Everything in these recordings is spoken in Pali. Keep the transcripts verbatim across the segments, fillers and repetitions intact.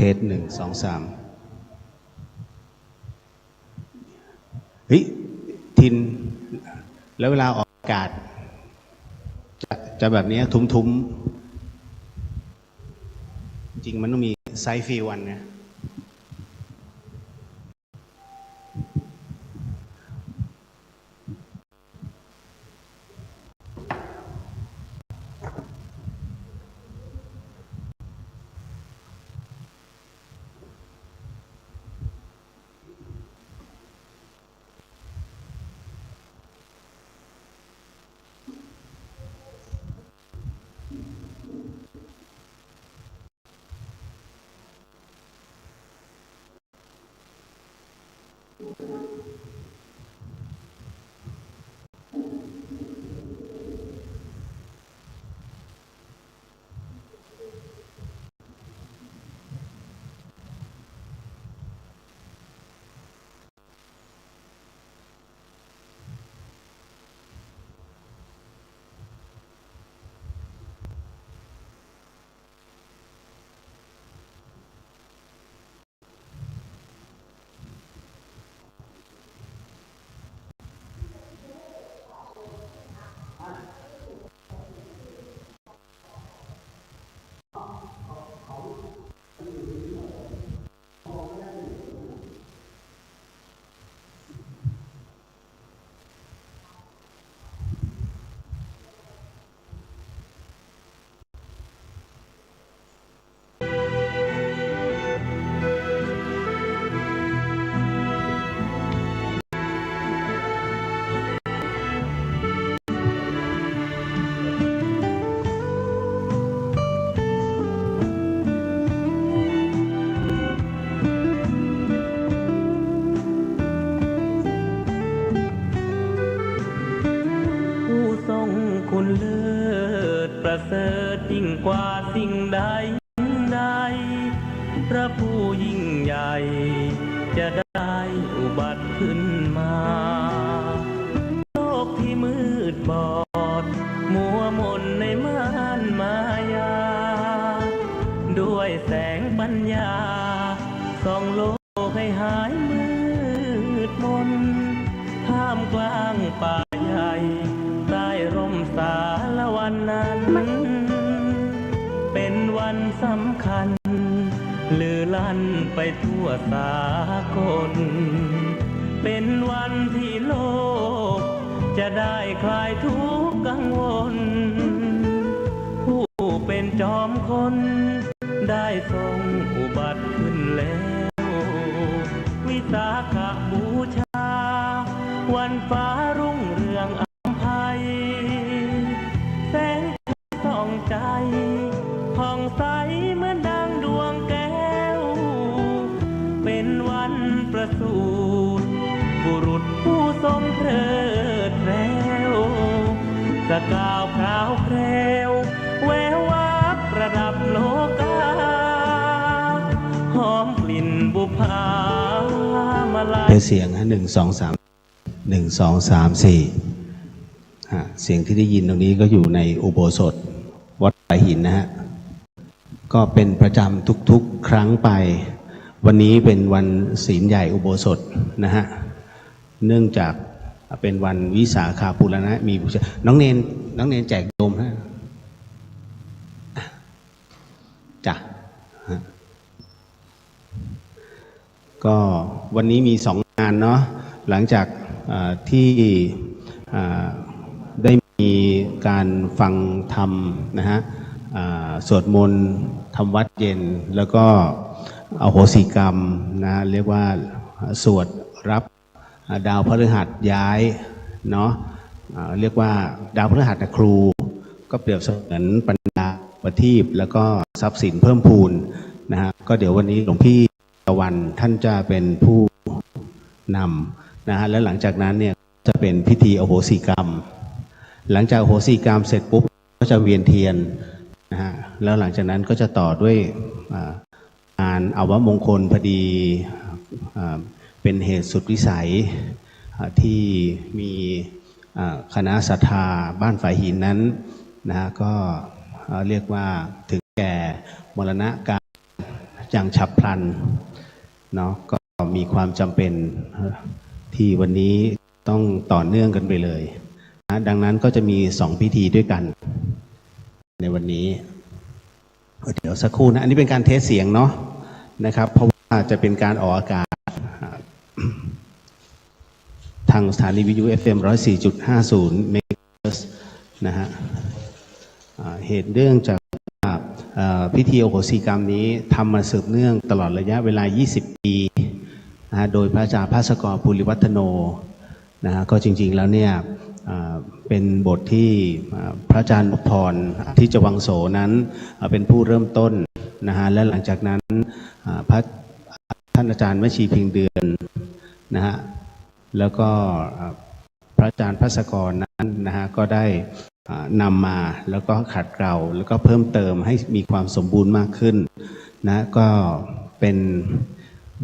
เทสหนึ่งสองสาม เฮ้ย ทิน แล้วเวลาออกอากาศ จะ จะแบบเนี้ย ทุ้มๆ จริงมันต้องมีไซด์ฟิลอันเนี้ย ผู้ทรงคุณเลิศประเสริฐยิ่งกว่าสิ่งใด ใด พระผู้ยิ่งใหญ่จะได้อุบัติขึ้นมา โลกที่มืดบอด มัวหมนในม่านมายา ด้วยแสงปัญญา ส่องโลกให้หายมืดมน ท่ามกลางป่าใหญ่ ใต้ร่มสาละวันนั้น เป็นวันสำคัญ ลือลั่นไปทั่วสากล เป็นวันที่โลก จะได้คลายทุกข์กังวล ผู้เป็นจอมคน ได้ทรงอุบัติขึ้นแล้ว วิสาขบูชา วันฟ้ารุ่งเรืองอำไพ แสง ส่องใจ ผ่องใสเหมือนดังดวงแก้ว เป็นวันประสูติ บุรุษผู้ทรงเพลิดแพรว สกาวพราวแพรว แวววับประดับโลกา หอมกลิ่นบุปผามาลัย เทสเสียงฮะ หนึ่ง สอง สาม หนึ่ง สอง สาม สี่ ฮะ เสียงที่ได้ยินตรงนี้ก็อยู่ในอุโบสถวัดฝายหินนะฮะ ก็เป็นประจำทุกๆครั้งไป วันนี้เป็นวันศีลใหญ่อุโบสถนะฮะ เนื่องจากเป็นวันวิสาขาบูรณะ มีบูชา น้องเณร น้องเณรแจกโยมฮะ จ้ะ ฮะ ก็วันนี้มีสองงานเนาะ หลังจาก เอ่อ ที่ เอ่อ ได้มีการฟังธรรมนะฮะ เอ่อ สวดมนต์ทำวัตรเย็น แล้วก็อโหสิกรรมนะฮะ เรียกว่าสวดรับ อ่า ดาวพฤหัสย้ายเนาะ อ่า เรียกว่าดาวพฤหัสน่ะครู ก็เปรียบเสมือนปัญญาประทีป แล้วก็ทรัพย์สินเพิ่มพูนนะฮะ ก็เดี๋ยววันนี้หลวงพี่ตะวันท่านจะเป็นผู้นำนะฮะ แล้วหลังจากนั้นเนี่ยจะเป็นพิธีอโหสิกรรม หลังจากอโหสิกรรมเสร็จปุ๊บก็จะเวียนเทียนนะฮะ แล้วหลังจากนั้นก็จะต่อด้วย อ่า งานอัปมงคลพอดี อ่า เป็นเหตุสุดวิสัย อ่า ที่มี อ่า คณะศรัทธาบ้านฝายหินนั้นนะฮะ ก็ อ่า เรียกว่าถึงแก่มรณะกาล อย่างฉับพลันเนาะ ก็มีความจำเป็นที่วันนี้ต้องต่อเนื่องกันไปเลยนะ ดังนั้นก็จะมีสองพิธีด้วยกันในวันนี้ เดี๋ยวสักครู่นะ อันนี้เป็นการเทสเสียงเนาะนะครับ เพราะว่าจะเป็นการออกอากาศ ทางสถานีวิทยุ เอฟเอ็ม ร้อยสี่จุดห้าศูนย์ เมกะเฮิรตซ์ นะฮะ อ่า เหตุเนื่องจากว่า เอ่อ พิธีอโหสิกรรมนี้ทำมาสืบเนื่องตลอดระยะเวลา ยี่สิบ ปีนะฮะ โดยพระอาจารย์ภัสกร ภูริวัฒโน นะฮะ ก็จริงๆ แล้วเนี่ย อ่า เป็นบทที่ อ่า พระอาจารย์นพพร ทิจวังโสนั้น อ่า เป็นผู้เริ่มต้นนะฮะ และหลังจากนั้น อ่า พระ ท่านอาจารย์แม่ชีเพ็งเดือนนะฮะ แล้วก็ อ่า พระอาจารย์ภัสกรนั้นนะฮะ ก็ได้ อ่า นำมาแล้วก็ขัดเกลา แล้วก็เพิ่มเติมให้มีความสมบูรณ์มากขึ้นนะ ก็เป็น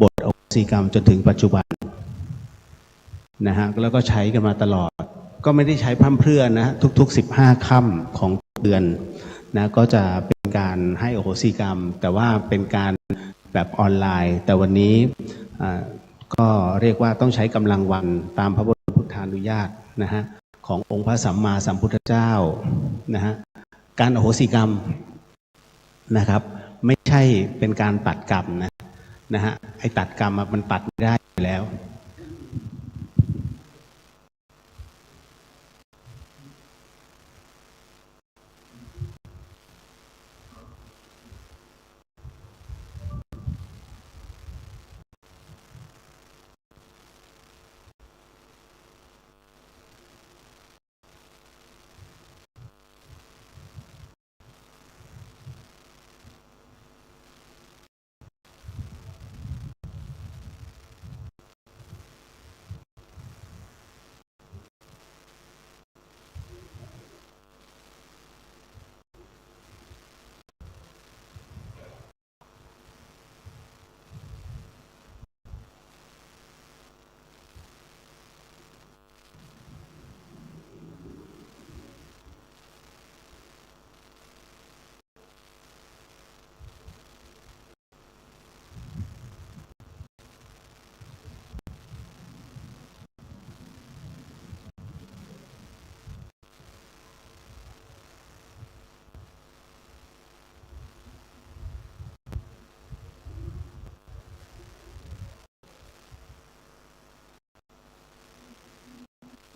บทอโหสิกรรมจนถึงปัจจุบันนะฮะ แล้วก็ใช้กันมาตลอด ก็ไม่ได้ใช้พร่ำเพรื่อนะ ทุกๆ สิบห้าค่ำของเดือนนะ ก็จะเป็นการให้อโหสิกรรม แต่ว่าเป็นการแบบออนไลน์ แต่วันนี้ อ่า ก็เรียกว่าต้องใช้กำลังวันตามพระบรมพุทธานุญาตนะฮะ ขององค์พระสัมมาสัมพุทธเจ้านะฮะ การอโหสิกรรมนะครับ ไม่ใช่เป็นการตัดกรรมนะ นะฮะ ไอ้ตัดกรรมอะมันตัดไม่ได้อยู่แล้ว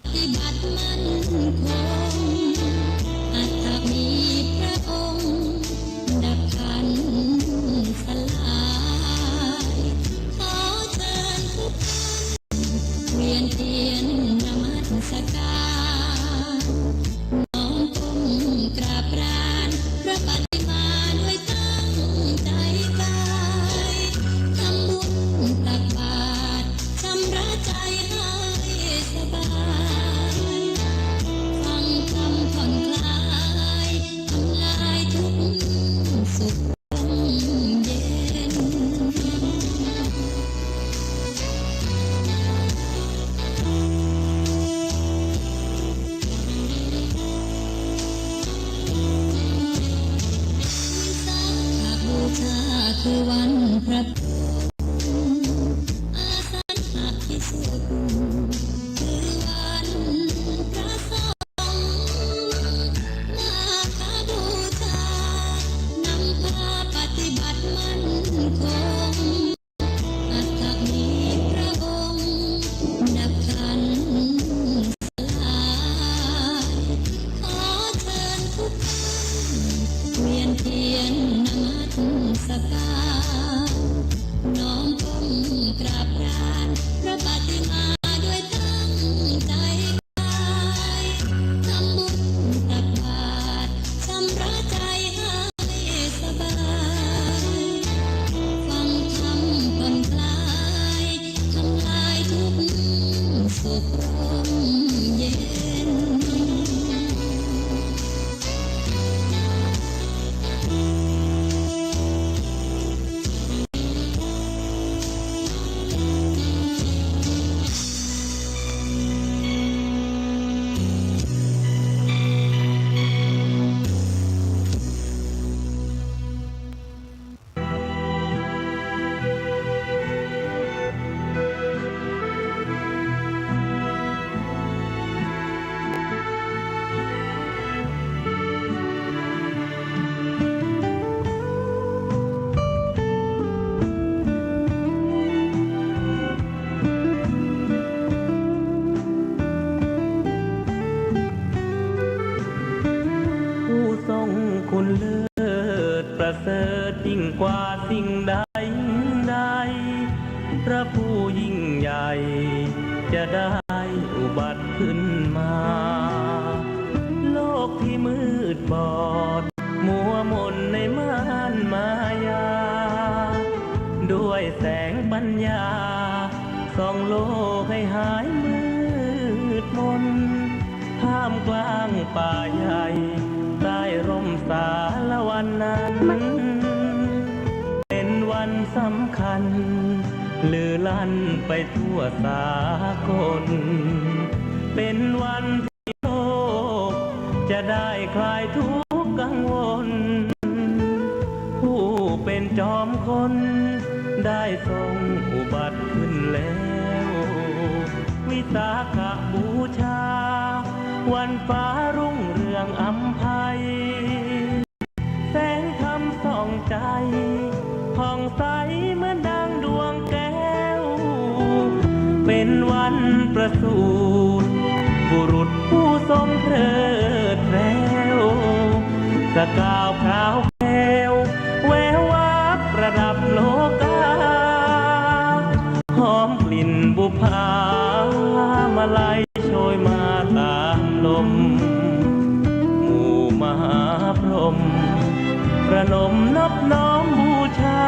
ปฏิบัติมั่นคง อัตตมีพระองค์ดับขันสลาย ขอเชิญทุกท่านเวียนเทียนนมัสการ น้อมก้มกราบกรานพระปฏิมาด้วยตั้งใจกาย ทำบุญตักบาตร ชำระใจให้สบาย ฟังธรรมผ่อนคลาย ทำลายทุกข์สุขร่มเย็น วิสาขบูชาคือวันพระ อาสาฬหะพิสุทธิ์ คือวันพระสงฆ์ มาฆบูชา นำพาปฏิบัติมั่นคง อัตตมีพระองค์ดับขันสลาย ขอเชิญทุกท่านเวียนเทียนนมัสการ น้อมก้มกราบกรานพระปฏิมาด้วยตั้งใจกาย ทำบุญตักบาตรชำระใจให้สบาย ฟังธรรมผ่อนคลาย ทำลายทุกข์สุขร่มเย็น ประเสริฐยิ่งกว่าสิ่งใดๆ พระผู้ยิ่งใหญ่จะได้อุบัติขึ้นมา โลกที่มืดบอดมัวหมนในม่านมายา ด้วยแสงปัญญาส่องโลกให้หายมืดมน ท่ามกลางป่าใหญ่ใต้ร่มสาละวันนั้น เป็นวันสำคัญลือลั่นไปทั่วสากล เป็นวันที่โลกจะได้คลายทุกข์กังวล ผู้เป็นจอมคนได้ทรงอุบัติขึ้นแล้ว วิสาขบูชา วันฟ้ารุ่งเรืองอำไพ แสงธรรมส่องใจ ผ่องใสเหมือนดังดวงแก้ว เป็นวันประสูติ บุรุษผู้ทรงเพลิดเพลว สกาวพราวแพรว แวววับประดับโลกา หอมกลิ่นบุปผามาลัยโชยมาตามลม หมู่มหาพรหมประนมนอบน้อมบูชา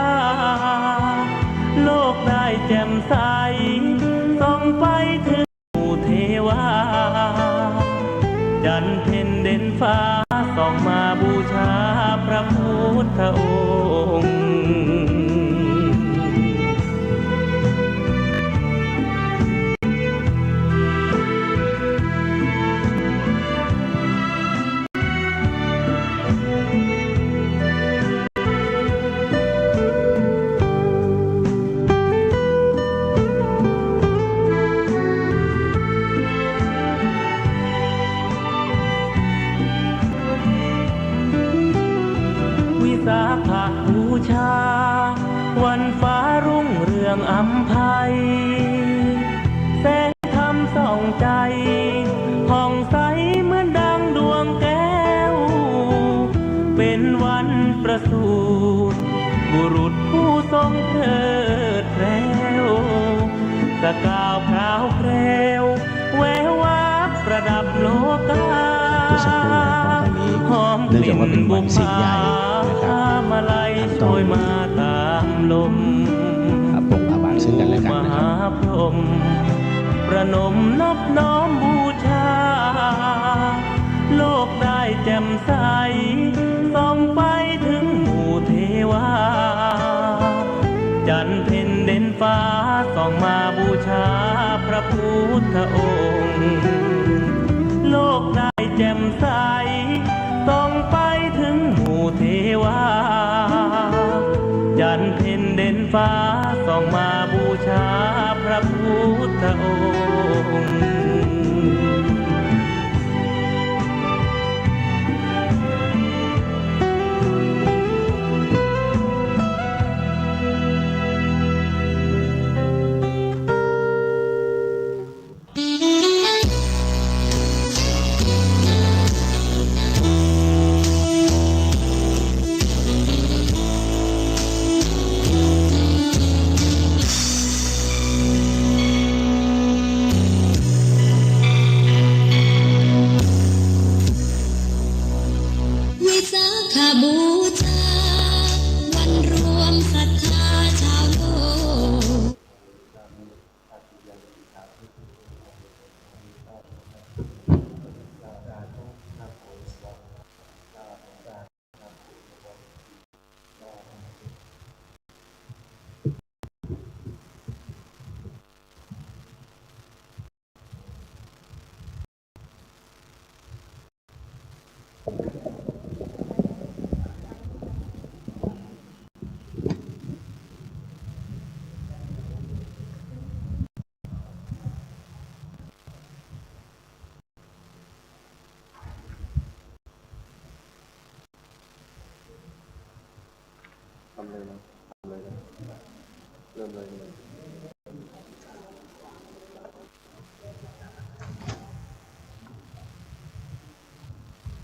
โลกได้แจ่มใสส่องไปถึงหมู่เทวา จันทร์เพ็ญเด่นฟ้าส่องมาบูชาพระพุทธองค์ วิสาขบูชา วันฟ้ารุ่งเรืองอำไพ แสงธรรมส่องใจ ผ่องใสเหมือนดังดวงแก้ว เป็นวันประสูติ บุรุษผู้ทรงเพลิดเพลว สกาวพราวแพรว แวววับประดับโลกา เมื่อสักครู่นะครับ ตอนนี้ หอมกลิ่น เนื่องจากว่าเป็นวันศีลใหญ่นะครับ บุปผามาลัย ท่านต้อง โชยมาตามลม อ่า ปรงอาบัติซึ่งกันและกันนะครับ มหาพรหมประนมนอบน้อมบูชา โลกได้แจ่มใสส่องไปถึงหมู่เทวา จันทร์เพ็ญเด่นฟ้าส่องมาบูชาพระพุทธองค์ โลกได้แจ่มใสส่องไปถึงหมู่เทวา จันทร์เพ็ญเด่นฟ้าส่องมาบูชาพระพุทธองค์ วิสาขบูชา วันรวมศรัทธาชาวโลก ทำเลยนะ ทำเลยนะ เริ่มเลย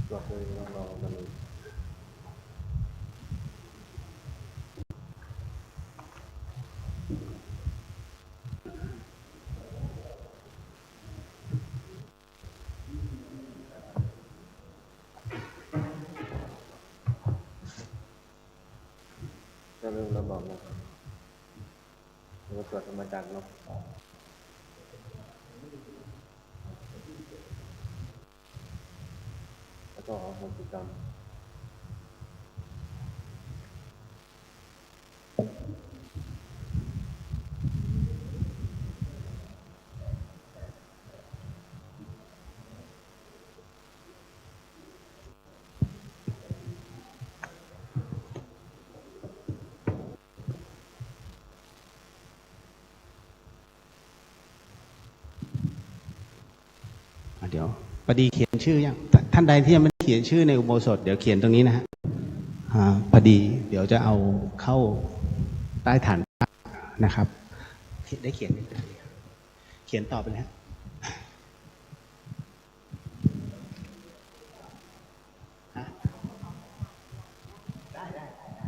จบเลย ลองๆ กันเลย เริ่มแล้วบอกนะ เดี๋ยวสวดธรรมจักรเนาะ แล้วก็อโหสิกรรม อ่ะ เดี๋ยว พอดีเขียนชื่อยัง ท่าน ท่านใดที่ยังไม่ได้เขียนชื่อในอุโบสถ เดี๋ยวเขียนตรงนี้นะฮะ อ่า พอดีเดี๋ยวจะเอาเข้าใต้ฐานพระนะครับ ได้เขียน เขียนต่อไปเลยฮะ ฮะ ได้ ได้ ได้ ได้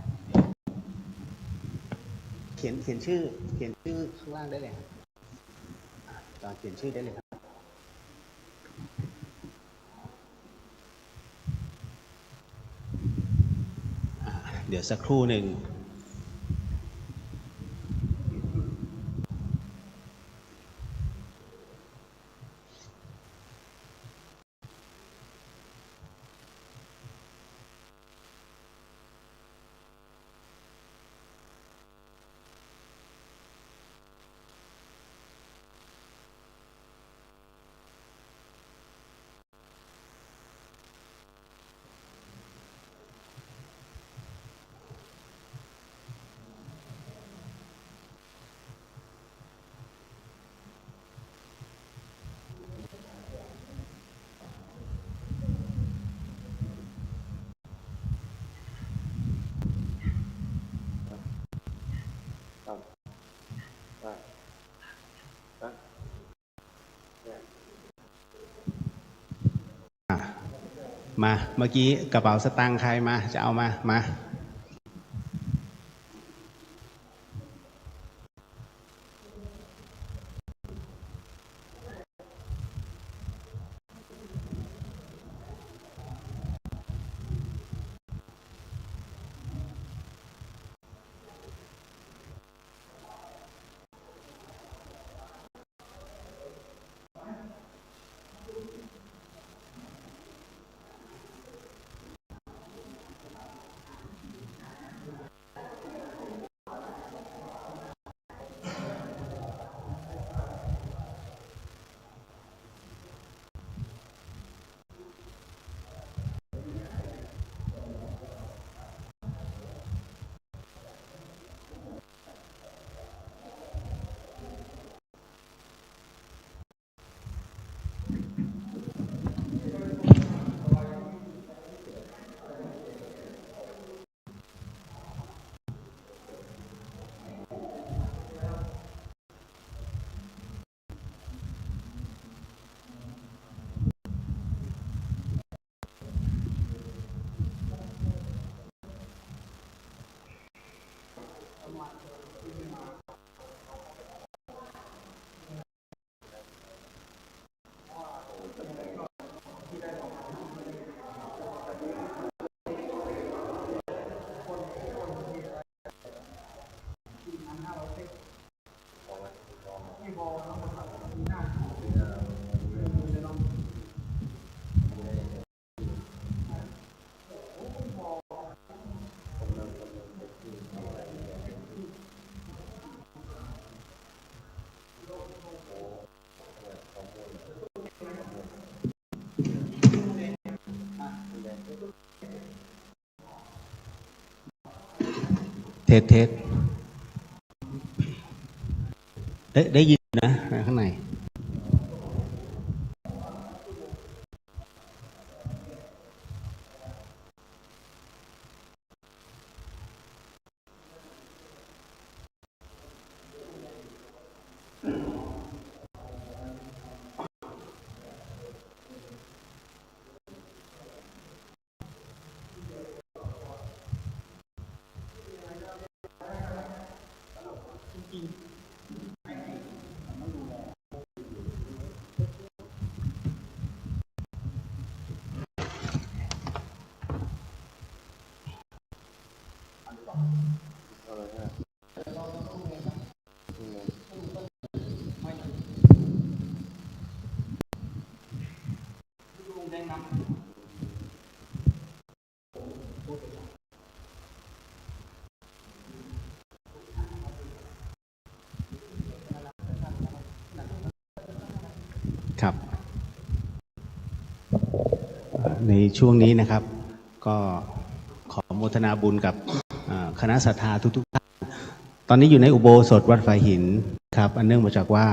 เขียน เขียนชื่อ เขียนชื่อข้างล่างได้เลยครับ อ่ะ จอนเขียนชื่อได้เลยครับ อ่ะ เดี๋ยวสักครู่หนึ่ง อ่ะ มา เมื่อกี้กระเป๋าสตางค์ใครมา จะเอามา มาเทส เทส ได้ ได้ยินนะ ข้างใน ครับ ในช่วงนี้นะครับ ก็ขอโมทนาบุญกับ เอ่อ คณะศรัทธาทุกๆท่าน ตอนนี้อยู่ในอุโบสถวัดฝายหินครับ อันเนื่องมาจากว่า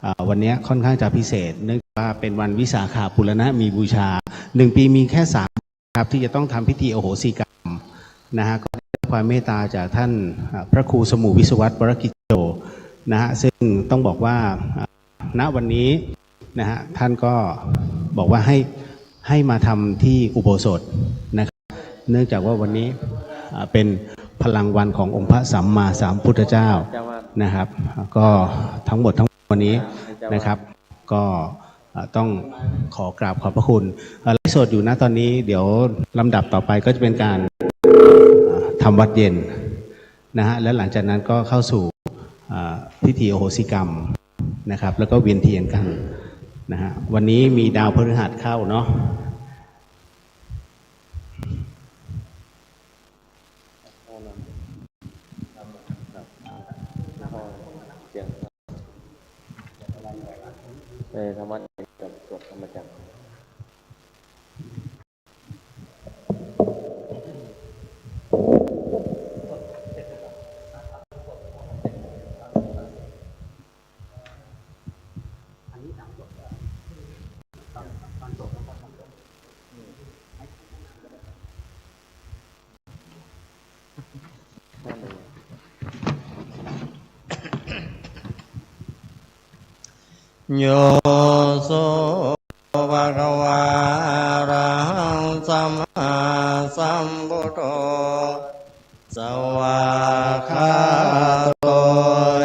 เอ่อ วันนี้ค่อนข้างจะพิเศษ เนื่องจากว่าเป็นวันวิสาขาปุรณะมีบูชา หนึ่งปีมีแค่สามครับ ที่จะต้องทำพิธีอโหสิกรรมนะฮะ ก็ได้รับความเมตตาจากท่าน เอ่อ พระครูสมุวิศวัตร วรกิจโจ นะฮะ ซึ่งต้องบอกว่า เอ่อ ณ วันนี้นะฮะ ท่านก็บอกว่าให้ ให้มาทำที่อุโบสถนะครับ เนื่องจากว่าวันนี้ อ่า เป็นพลังวันขององค์พระสัมมาสัมพุทธเจ้านะครับ ก็ทั้งหมดทั้งมวลนี้นะครับ ก็ อ่า ต้องขอกราบขอบพระคุณ เอ่อ ไลฟ์สดอยู่นะตอนนี้ เดี๋ยวลำดับต่อไปก็จะเป็นการ อ่า ทำวัตรเย็นนะฮะ และหลังจากนั้นก็เข้าสู่ อ่า พิธีอโหสิกรรมนะครับ แล้วก็เวียนเทียนกันนะฮะ วันนี้มีดาวพฤหัสเข้าเนาะ เออ ธรรมะกับสวดธรรมจักร Yo so bhagavā arahaṃ sammāsambuddho, svākkhāto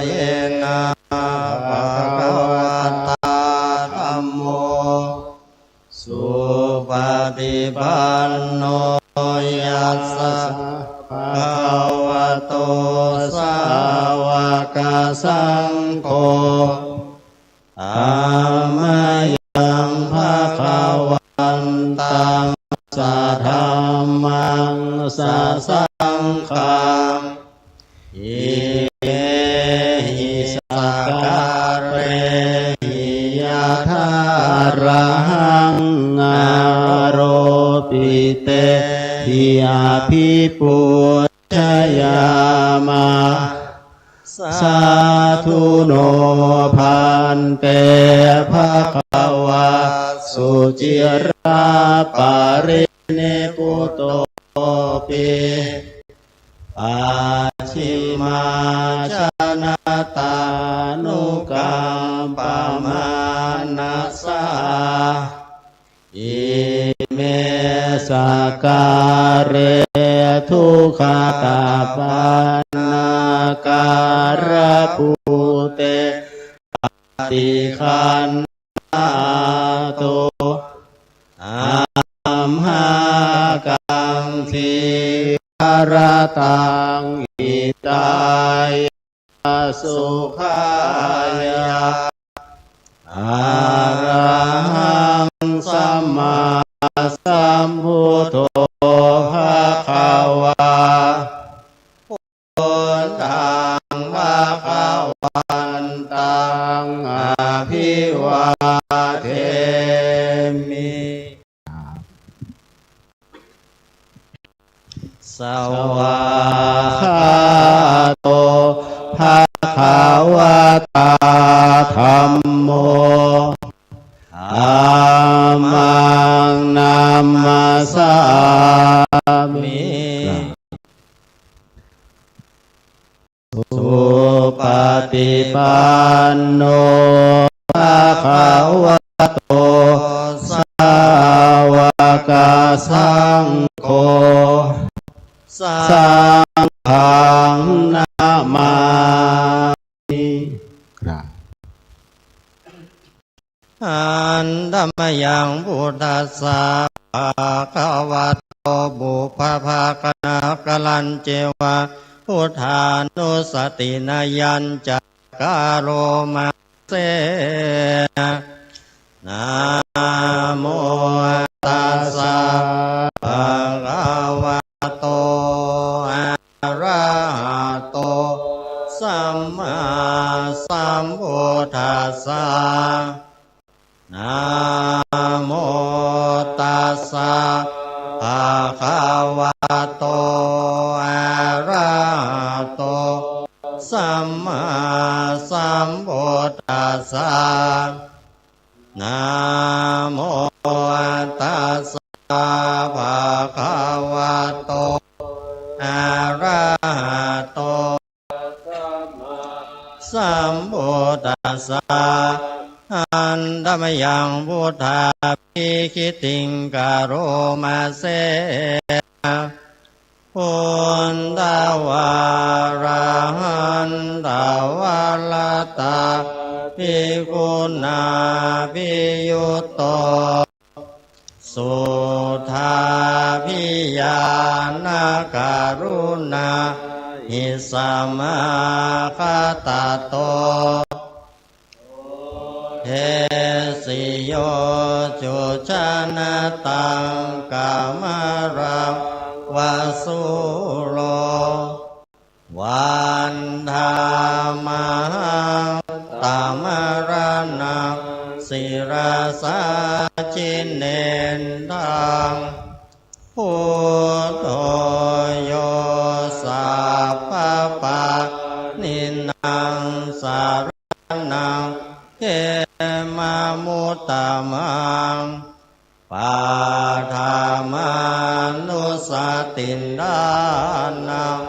yena bhagavatā dhammo, supaṭipanno yassa bhagavato sāvakasaṅgho, tammayaṃ bhagavantaṃ sadhammaṃ sasaṅghaṃ, imehi sakkārehi yathārahaṃ āropitehi abhipūjayāma. Sādhu no bhante bhagavā suciraparinibbutopi, pacchimājanatānukampamānasā, ime sakkāre duggatapaṇṇākārabhūte paṭiggaṇhātu amhākaṃ dīgharattaṃ hitāya sukhāya. Arahaṃ sammāsambuddho bhagavā, buddhaṃ bhagavantaṃ abhivādemi. Svākkhāto bhagavatā dhammo, dhammaṃ namassāmi. Supaṭipanno bhagavato sāvakasaṅgho, saṅghaṃ namāmi. ครับ Handa mayaṃ buddhassa bhagavato pubbabhāganākarañceva buddhānussatinayañcakaro ma se. Namo tassa bhagavato arahato sammāsambuddhassa. tassa. Namo tassa bhagavato arahato sambuddhassa. Handa mayaṃ buddhābhigītiṃ karoma se. Buddhavārahantavaratā bhikkhunābhiyutto suddhābhiñāṇakaruṇāhi samāgatatto bodhesi yo jujanataṃ kamalaṃ va sūro. Vandāmahaṃ tamaraṇaṃ sirasā jinendaṃ. Buddho yo sabbapāṇīnaṃ saraṇaṃ khemamuttamaṃ. Paṭhamānussatiṭṭhānaṃ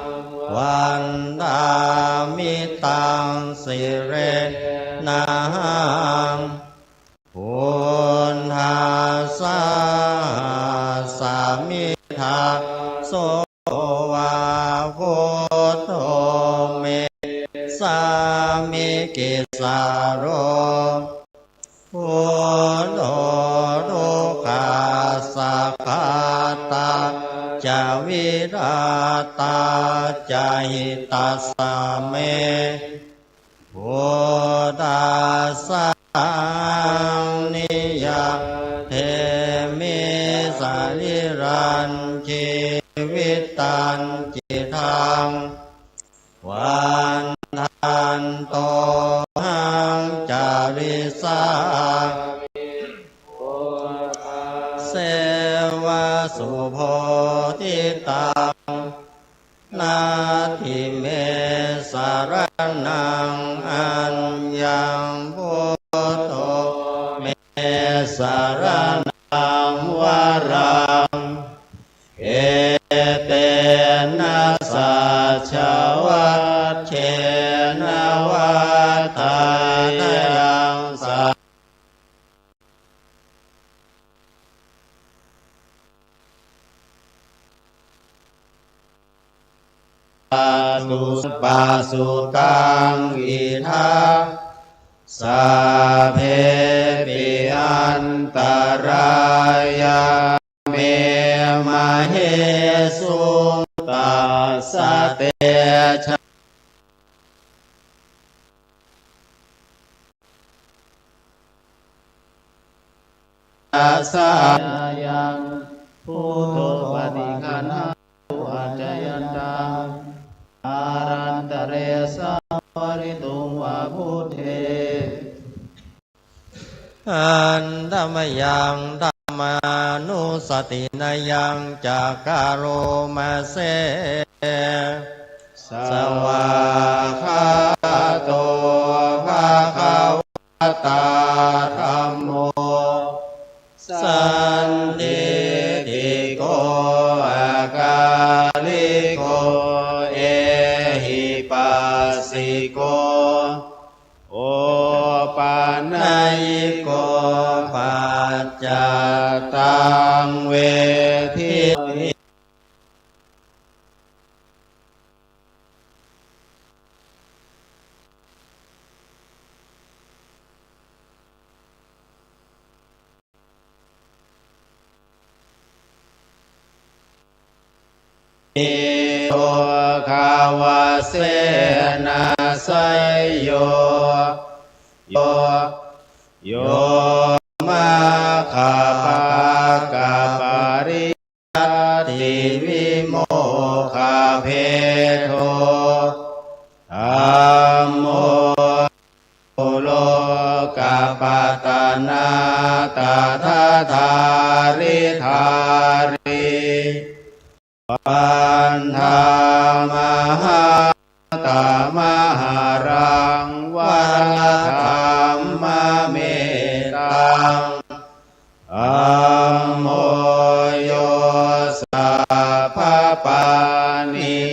vandāmi taṃ sirenahaṃ. Buddhassāsami dāso va buddho me sāmikissaro. Buddho dukkhassa ghātā ca virātā ca hitassa me. Buddhassāhaṃ niyyādemi sarīrañjīvitañcidaṃ. Vandantohaṃ carissāmi buddhasseva subodhitaṃ. Natthi me saraṇaṃ aññaṃ, buddho me saraṇaṃ varaṃ. Etena saccavajjena vaḍḍheyyaṃ sa pasukaṃ idha sabbepi antarāyā me māhesuṃ. Tassa tejasā yaṃ buddho paṭiggaṇhatu accayantaṃ, kālantare saṃvarituṃ va buddhe. Handa mayaṃ dhammānussatinayañca karoma se. Svākkhāto bhagavatā dhammo, sandiṭṭhiko akāliko ehipassiko, opanayiko paccattaṃ veditabbo. Nirogāvasena seyyo, yo, yo maggappakkapariññātipimokkhabhedo, dhammo lokapattanā tadadhāridhārī. Vandāmahaṃ tamaharaṃ varadhammam.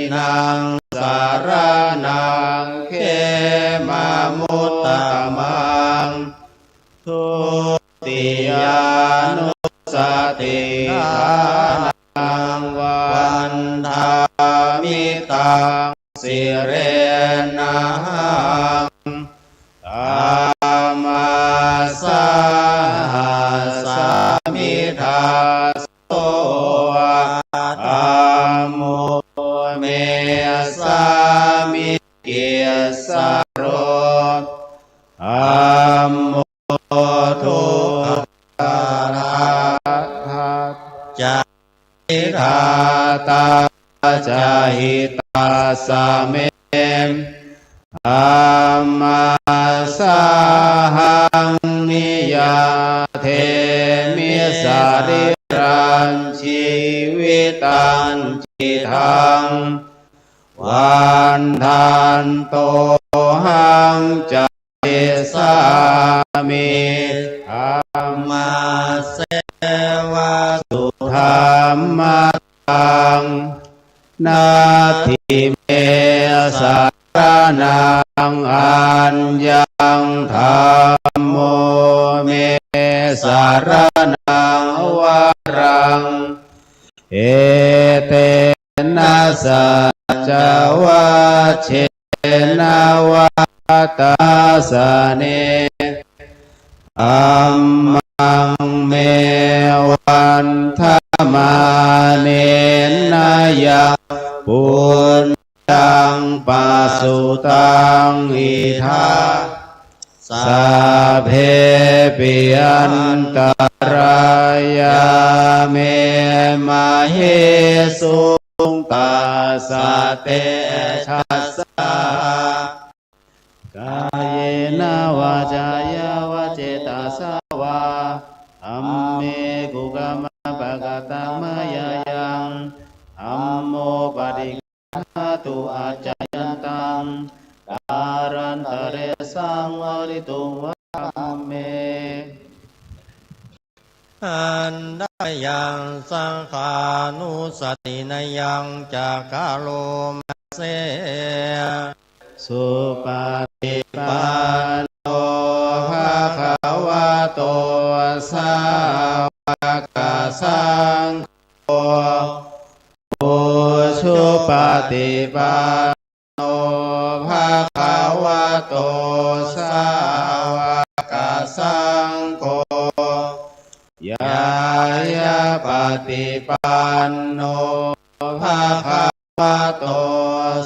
Dutiyānussatinaṃ saraṇaṃ khemamuttamaṃ. Dutiyānussatiṭṭhānaṃ vandāmi taṃ sirenahaṃ. Dhammasāhasmi dāso dhammo me sāmikissaro. Dhammo dukkhassa ca vidhātā ca hitassa me. Dhammasāhaṃ niyyādemi sarīrañjīvitañcidaṃ. Vandantohaṃ carissāmi dhammasseva sudhammataṃ. Natthi me saraṇaṃ aññaṃ, dhammo me saraṇaṃ varaṃ. Etena saccavajjena vata sane, dhammaṃ me vandamānena yaṃ puññaṃ pasutaṃ idha, sabbepi antarāyā me māhesuṃ tassa tejasā. Kāyena vācāya va cetasā vā, dhamme kukammaṃ pakataṃ mayā yaṃ, dhammo paṭiggaṇhatu accayantaṃ, kālantare saṃvarituṃ va dhamme. Handa mayaṃ saṅghānussatinayañca karoma se. Supaṭipanno bhagavato sāvakasaṅgho, ujupaṭipanno bhagavato sāvakasaṅgho, ñāyapaṭipanno bhagavato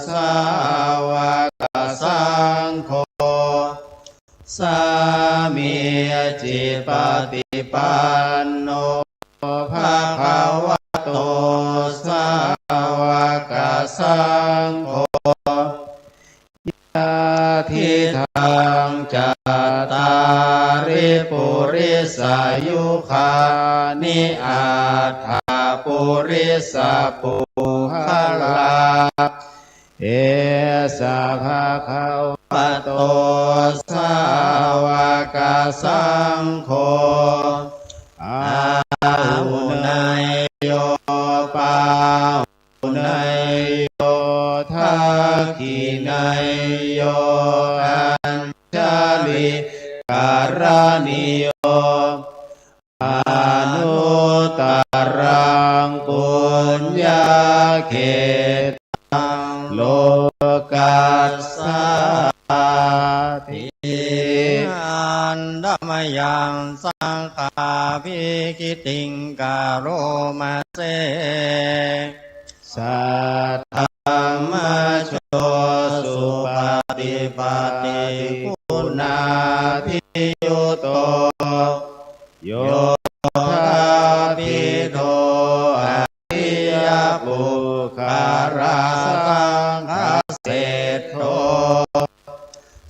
sāvakasaṅgho, sāmīcipaṭipanno bhagavato sāvakasaṅgho, yadidaṃ cattāri purisayugāni aṭṭha purisapuggalā, esa bhagavato sāvakasaṅgho, āhuneyyo pāhuneyyo dakkhiṇeyyo añjalikaraṇīyo, anuttaraṃ puññakkhettaṃ lokassāti. Handa mayaṃ saṅghābhigītiṃ karoma se. Saddhammajo supaṭipattiguṇādiyutto, yoṭṭhābbidho ariyapuggalasaṅghaseṭṭho,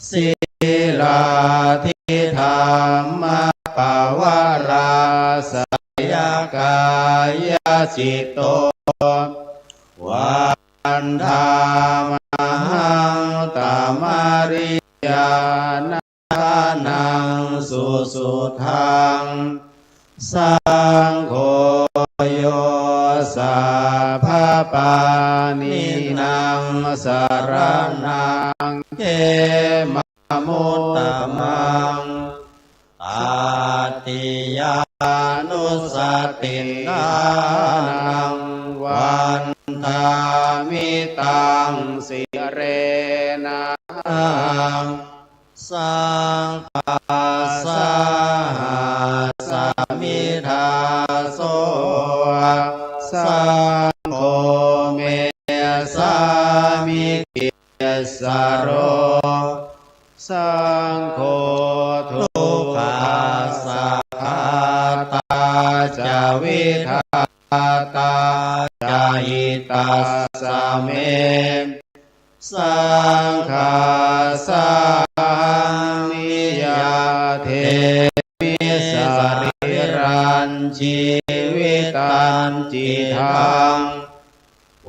sīlādidhammapavarāsayakāyacitto, vandāmahaṃ tamariyanāthānaṃ susuddhaṃ. Saṅgho yo sabbapāṇīnaṃ saraṇaṃ khemamuttamaṃ. Tatiyānussatiṭṭhānaṃ vandāmi taṃ sirenahaṃ. Saṅghassa hāsami dāso, saṅgho me sāmikissaro. Saṅgho dukkhassa ghātā ca vidhātā ca hitassa me. Saṅghassahaṃ niyyādemi sarīrañjīvitañcidaṃ.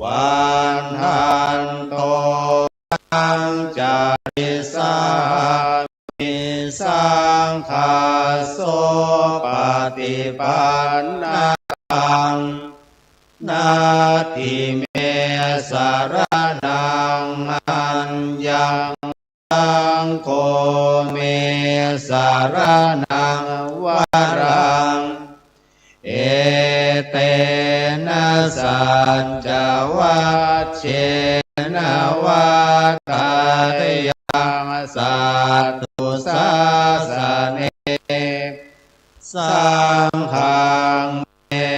Vandanto taṃ carissāmi, saṅghassopaṭipannataṃ. Natthi me saraṇaṃ aññaṃ, saṅgho me saraṇaṃ varaṃ. Etena saccavajjena vaḍḍheyyaṃ satthu sāsane. Saṅghaṃ me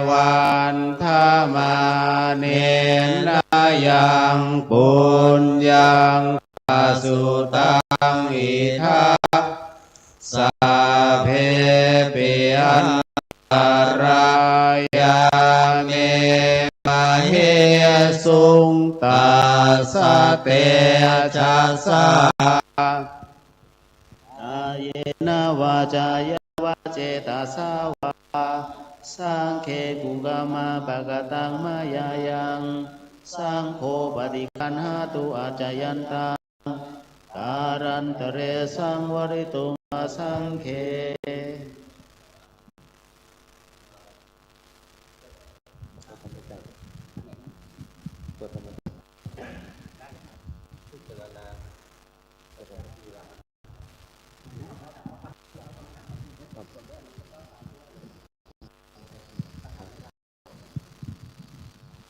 vandamānena yaṃ puññaṃ pasutaṃ idha, sabbepi antarāyā me māhesuṃ tassa tejasā. Kāyena vācāya va cetasā vā, saṅghe kukammaṃ pakataṃ mayā yaṃ, saṅgho paṭiggaṇhatu accayantaṃ, kālantare saṃvarituṃ va saṅghe.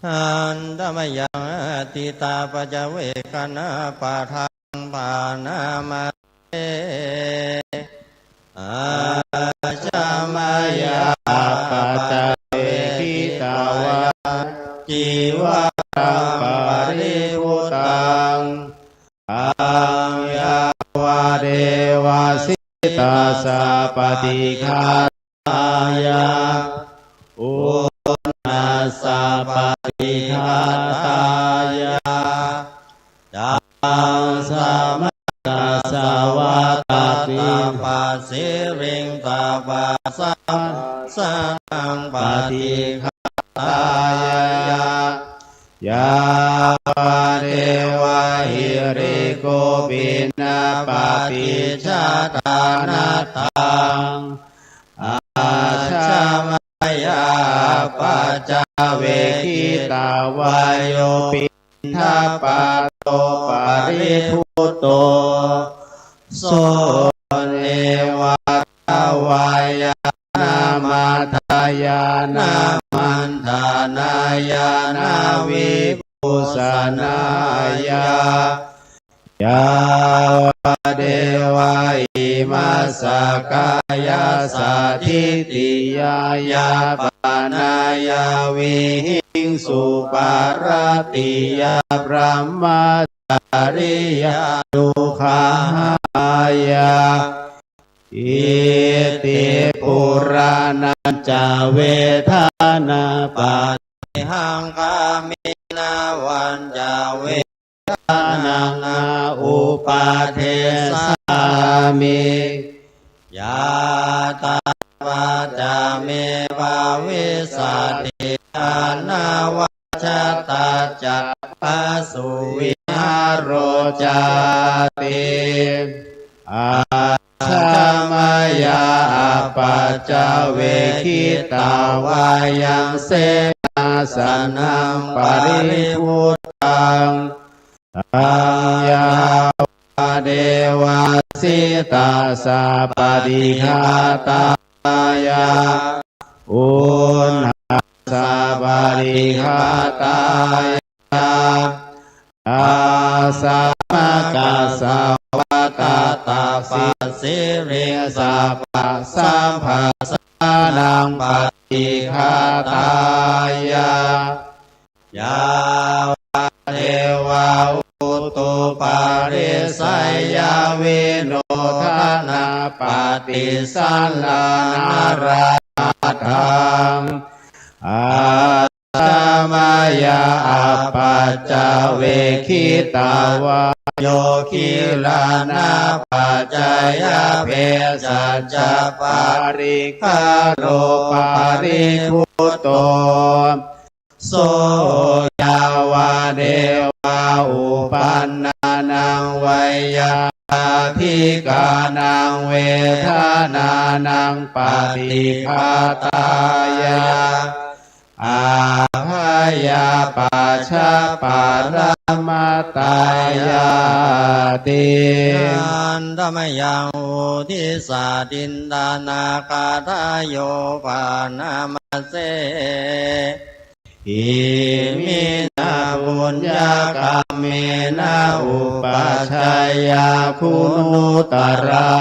Handa mayaṃ ṭhitā paccavekkhaṇapāṭhaṃ bhaṇāma se. Ajja mayā apaccavekkhitvā cīvaraṃ paribhuttaṃ, taṃ yāvadeva sītassa paṭighātāya, uṇhassa paṭighātāya, ca samatassa vātapittasiriṃsapasamphassānaṃ paṭighātāya, yāvadeva hirikopinapaṭicchādanatthaṃ. Ajja mayā apaccavekkhitvā yo piṇḍapāto paribhutto, so neva davāya na madāya na maṇḍanāya na vibhūsanāya, yāvadeva imassa kāyassa ṭhitiyā yāpanāya vihiṃsuparatiyā brahmacariyānuggahāya, iti purāṇañca vedanapaṭihaṅkhāmi navañca vedanaṃ na uppādessāmi, yathāpacca me bhavissati anavajjatā ca phāsuvihāro cāti. Ajja mayā apaccavekkhitvā yaṃ senāsanaṃ paribhuttaṃ, taṃ yāvadeva sītassa paṭighātāya uṇhassa paṭighātāya, tasmā kassava tattapasīlissa pasamphassānaṃ paṭighātāya, yāvadeva utuparissayavinodanapaṭisallānārāmatthaṃ, aṭṭhamāya apaccavekkhitvā yo gilānapaccayabhesajjaparikkhāro paribhutto, so yāvadeva uppannānaṃ veyyādhikkānaṃ vedanānaṃ paṭighātāya, abhayapajjhaparamatāyāti. Handa mayaṃ uddissa tiṇṇannagāthāyo bhaṇāma se. Iminā puññakammena upajjhāyā guṇuttarā,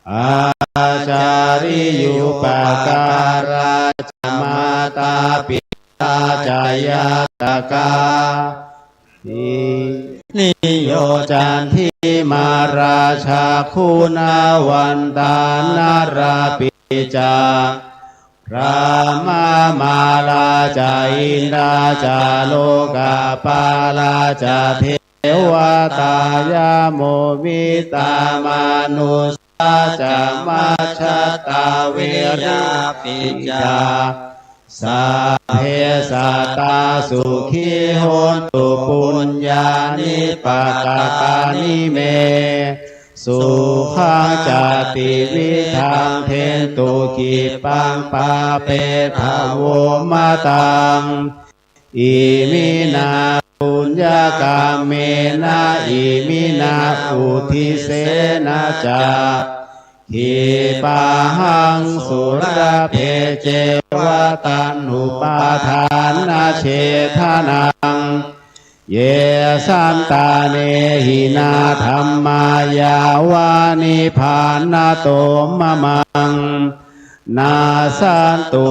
ācariyūpakārā ca mātā pitā ca ñātakā, niyo candimā rājā guṇavantā narāpi ca, brahmamārā ca indā ca lokapālā ca devatā, yamo mittā manussā ca majjhattā verapāgā ca, sabbe sattā sukhī hontu puññāni pakatāni me, sukhañca tividhaṃ dentu khippaṃ pāpetha vo mataṃ. Iminā puññakammena iminā uddissena ca, khippāhaṃ sulabhe ceva taṇhupādānachedanaṃ, ye santāne hinā dhammā yāva nibbānato mamaṃ, nassantu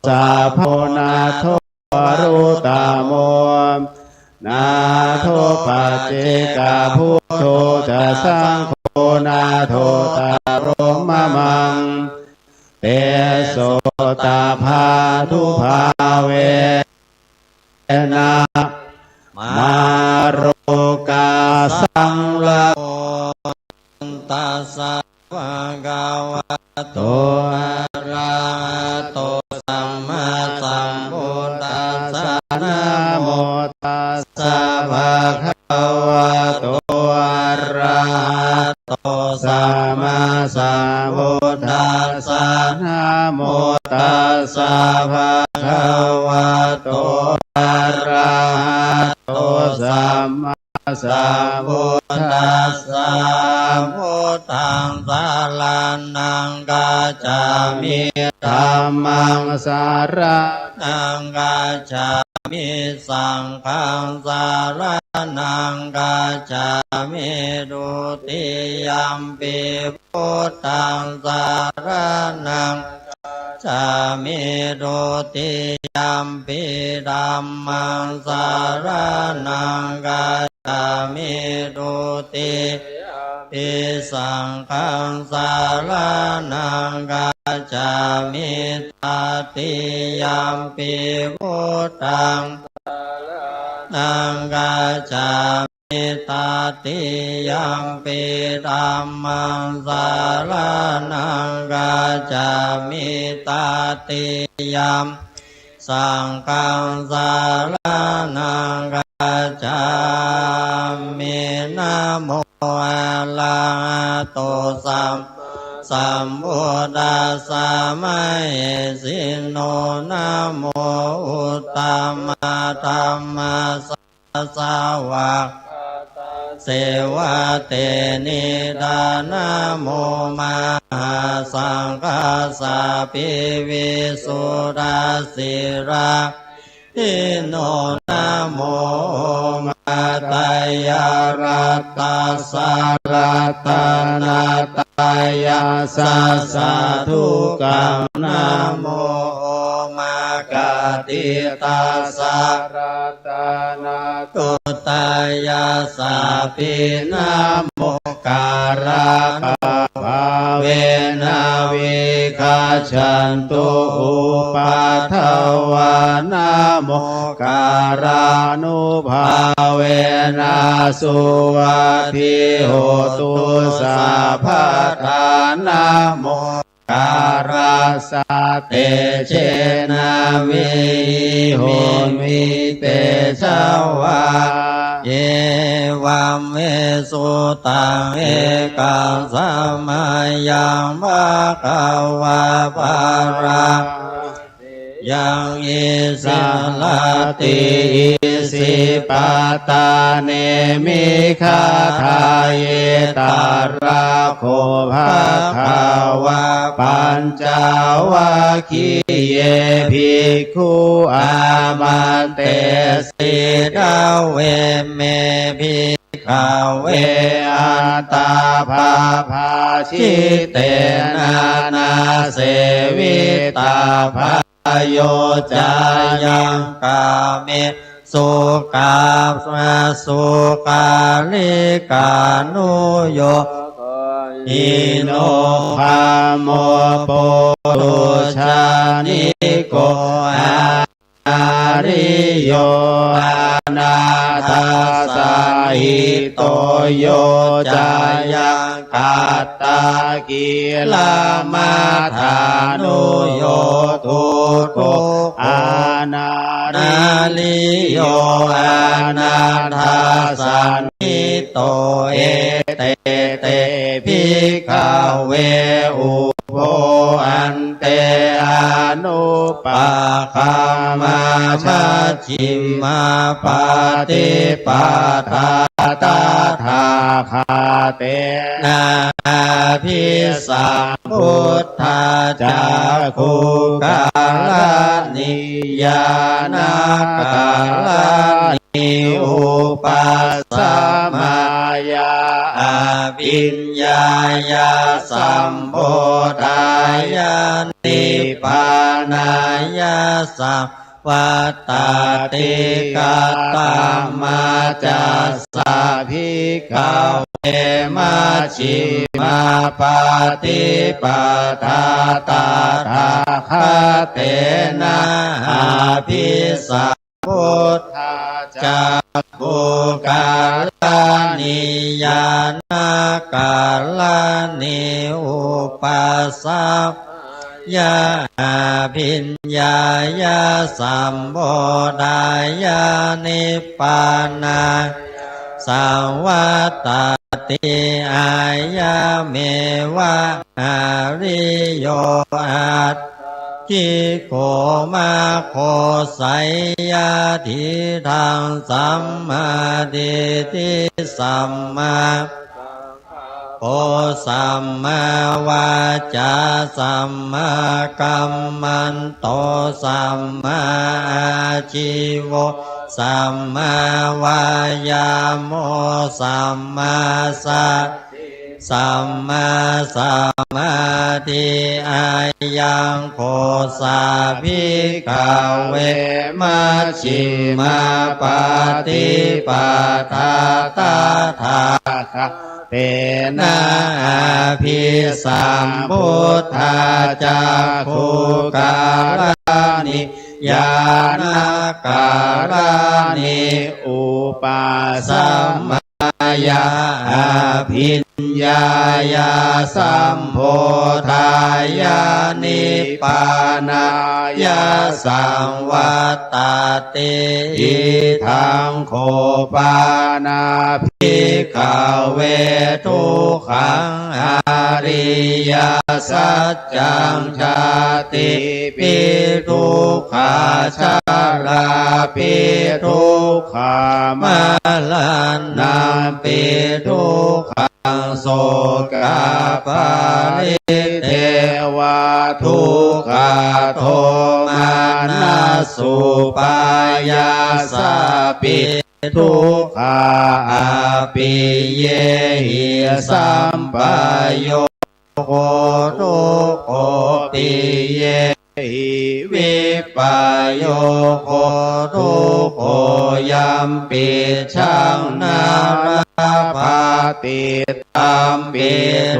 sabbo nātho varuttamo, nātho paccekabuddho ca saṅgho nāthottaro mamaṃ, tesotthapādubhāvena mārokāsaṃ labhantatthe. Tassa bhagavato arahato sammāsambuddhassa. Namo tassa bhagavato arahato sammāsambuddhassa. Namo tassa bhagavato arahato sammā sambuddhassa. Buddhaṃ saraṇaṃ gacchāmi. Dhammaṃ saraṇaṃ gacchāmi. Saṅghaṃ saraṇaṃ gacchāmi. Dutiyampi buddhaṃ saraṇaṃ gacchāmi. Dutiyampi dhammaṃ saraṇaṃ gacchāmi. Dutiyampi saṅghaṃ saraṇaṃ gacchāmi. Tatiyampi buddhaṃ saraṇaṃ saraṇaṃ gacchāmi. Tatiyampi dhammaṃ saraṇaṃ gacchāmi. Tatiyam saṅghaṃ saraṇaṃ gacchāmi. Namo arahato sammāsambuddhassa mahesino. Namo uttamadhammassa svākkhātasseva tenidha. Namo mahāsaṅghassāpi visuddhasīlādino. Namo omātyāraddhassa ratanattayassa sādhukaṃ. Namo omakātītassa ratanattayassapi namokārappabhāvena vigacchantu upaddavā. Namokārānubhāvena suvatthi hotu sabbadā. Namo kārassa tejena vidhimhi tejavā. Evaṃ me sutaṃ. Ekaṃ samayaṃ bhagavā bārāṇasiyaṃ isipatane migadāye. Tatra kho bhagavā pañcavaggiye bhikkhū āmantesi: Dveme, bhikkhave, antā pabbajitena na sevitabbā. Yo cāyaṃ kāmesu kāmasukhallikānuyogo hīno gammo pothujjaniko anariyo anāthasahito. Yo cāyaṃ kattakilamathānuyogo anariyo anāthasahito. Ete te, bhikkhave, ubho ante anupagamma majjhimā paṭipadā tathāgatena abhisambuddhā cakkhukaraṇī ñāṇakaraṇī upasamāya abhiññāya sambodhāya nibbānāya saṃvattati. Katamā cassa, bhikkhave, majjhimā paṭipadā tathāgatena abhisambuddhā cakkhukaraṇī ñāṇakaraṇī upasamāya abhiññāya sambodhāya nibbānāya saṃvattati. Ayameva ariyo aṭṭhaṅgiko maggo, seyyathīdaṃ: sammādiṭṭhi sammā sammāvācā sammākammanto sammāājīvo sammāvāyāmo sammāsati sammāsamādhi. Ayaṃ kho sā, bhikkhave, majjhimā paṭipadā tathāgatena abhisambuddhā cakkhukaraṇī ñāṇakārāni upasamāya abhiññāya sambodhāya nibbānāya saṃvattati. Idaṃ kho pana bhikkhave dukkhaṃ ariyasaccaṃ. Jātipi dukkhā jarāpi dukkhā maraṇampi dukkhaṃ sokaparidevadukkhadomanassupāyāsāpi dukkhā appiyehi sampayogo dukkho piyehi vippayogo dukkho yampicchaṃ na labhati tampi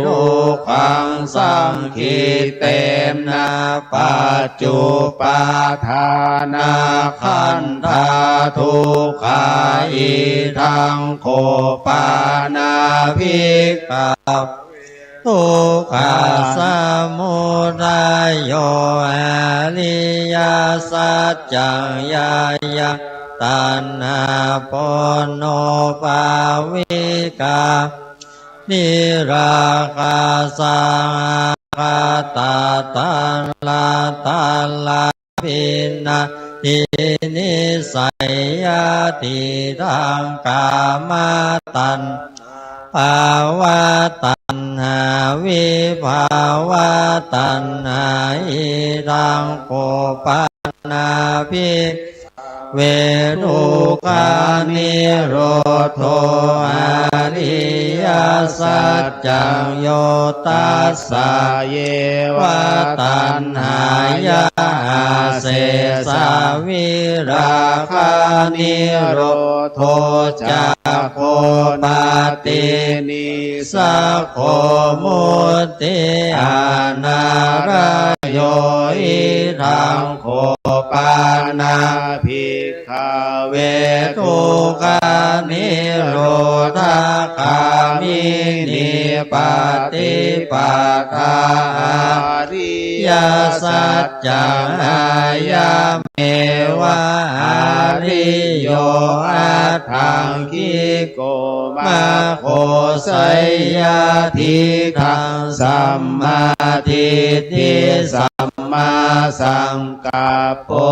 dukkhaṃ saṅkhittena pañcupādānakkhandhā dukkhā. Idaṃ kho pana bhikkhave dukkhasamudayo ariyasaccaṃ. Yāyaṃ taṇhā ponobbhavikā nirāgāsahagatā tatratatrābhinandinī seyyathīdaṃ kāmataṇhā bhavataṇhā vibhavataṇhā. Idaṃ kho pana bhikkhave dukkhanirodho ariyasaccaṃ. Yo tassāyeva taṇhāya asesavirāganirodho cāgo paṭinissaggo mutti anālayo. Idaṃ kho pana bhikkhave dukkhanirodhagāminī paṭipadā ariyasaccaṃ. Ayameva ariyo aṭṭhaṅgiko maggo. Seyyathīdaṃ sammādiṭṭhi sammāsaṅkappo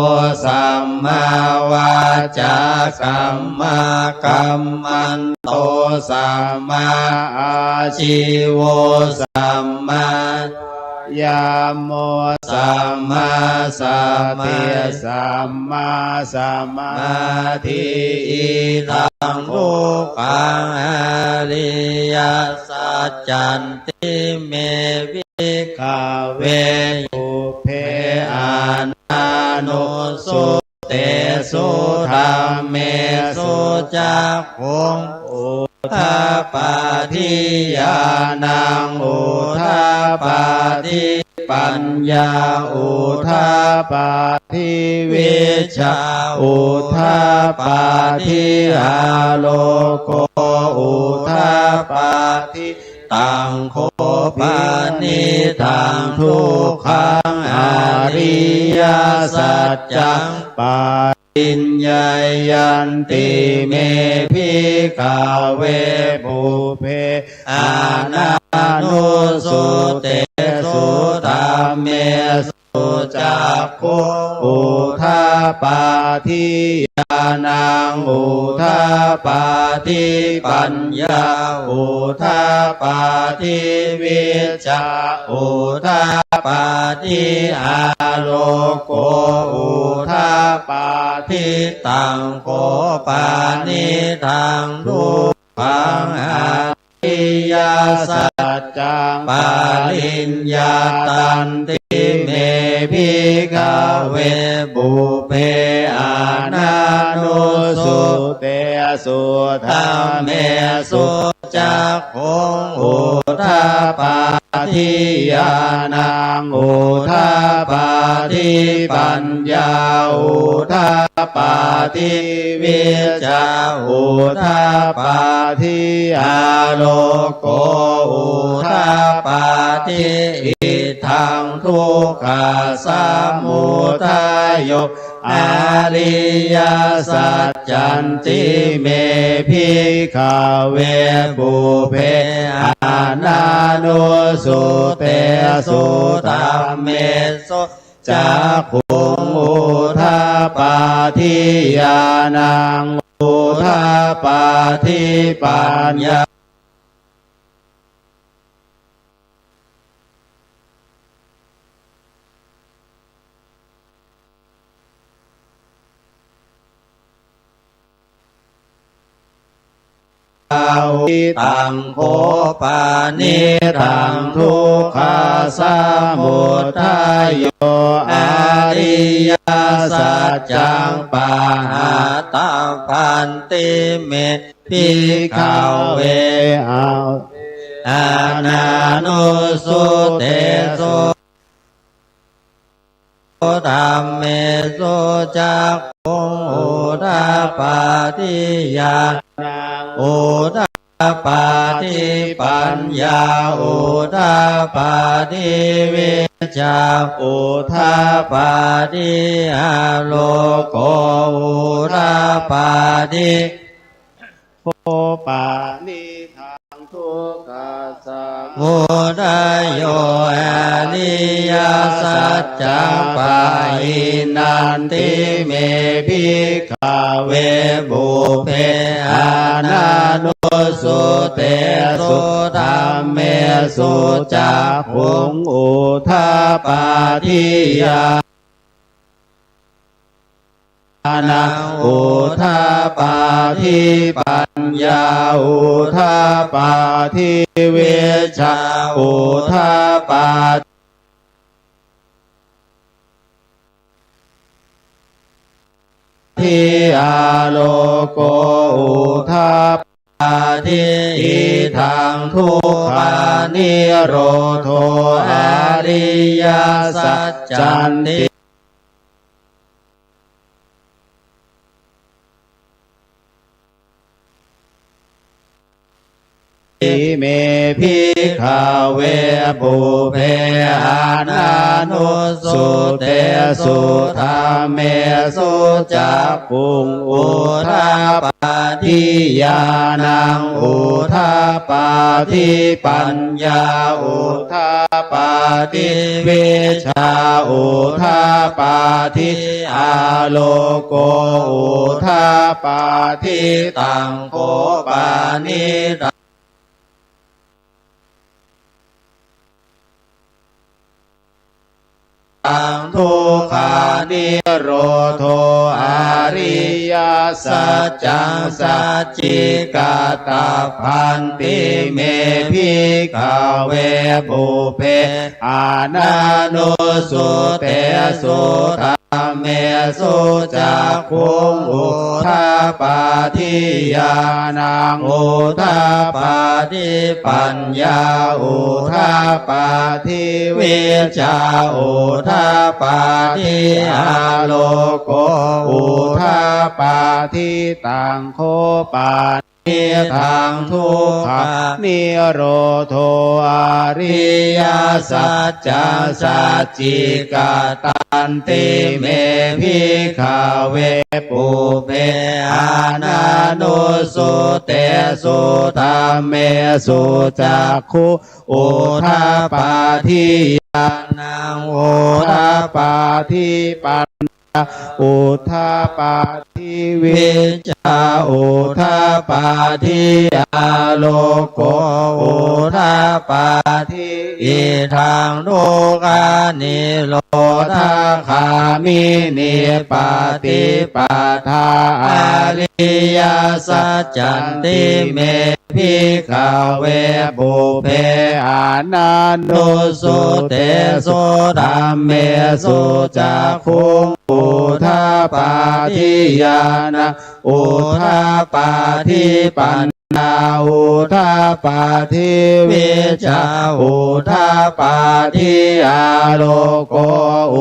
sammāvācā sammākammanto sammāājīvo sammā yāmo sammāsati sammāsamādhi. Idaṃ dukkhaṃ ariyasaccanti me bhikkhave pubbe ananussutesu dhammesu cakkhuṃ udapādi ñāṇaṃ udapādi paññā udapādi vijjā udapādi āloko udapādi. Taṃ kho panidaṃ dukkhaṃ ariyasaccaṃ pa riññeyyanti me bhikkhave pubbe ananussutesu dhammesu cakkhuṃ udapādi ñāṇaṃ udapādi paññā udapādi vijjā udapādi āloko udapādi. Taṃ kho panidaṃ dukkhaṃ ariyasaccaṃ pariññātanti me bhikkhave pubbe ananussutesu dhammesu cakkhuṃ udapādi ñāṇaṃ udapādi paññā udapādi vijjā udapādi āloko udapādi. Idaṃ dukkhasamudayo ariyasaccanti me bhikkhave pubbe ananussutesu dhammesu cakkhuṃ udapādi ñāṇaṃ udapādi paññā udapādi. Taṃ kho panidaṃ dukkhasamudayo ariyasaccaṃ pahātabbanti me bhikkhave pubbe ananussutesu dhammesu cakkhuṃ udapādi ñāṇaṃ udapādi paññā udapādi vijjā udapādi āloko udapādi. Kho panidaṃ dukkhasamudayo ariyasaccaṃ pahīnanti me bhikkhave pubbe ananussutesu dhammesu cakkhuṃ udapādi ñā ṇaṃ udapādi paññā udapādi vijjā udapādi āloko udapādi. Idaṃ dukkhanirodho ariyasaccanti me bhikkhave pubbe ananussutesu dhammesu cakkhuṃ udapādi ñāṇaṃ udapādi paññā udapādi vijjā udapādi āloko udapādi. Taṃ kho panidaṃ dukkhanirodho ariyasaccaṃ sacchikatabbanti me bhikkhave pubbe ananussutesu dhammesu cakkhuṃ udapādi ñāṇaṃ udapādi paññā udapādi vijjā udapādi āloko udapādi. Taṃ kho panidaṃ dukkhanirodho ariyasaccaṃ sacchikatanti me bhikkhave pubbe ananussutesu dhammesu cakkhuṃ udapādi ñāṇaṃ udapādi paññā udapādi vijjā udapādi āloko udapādi. Idaṃ dukkhanirodhagāminī paṭipadā ariyasaccanti me bhikkhave pubbe ananussutesu dhammesu cakkhuṃ udapādi ñāṇaṃ udapādi pañ udapādi, vijjā udapādi, āloko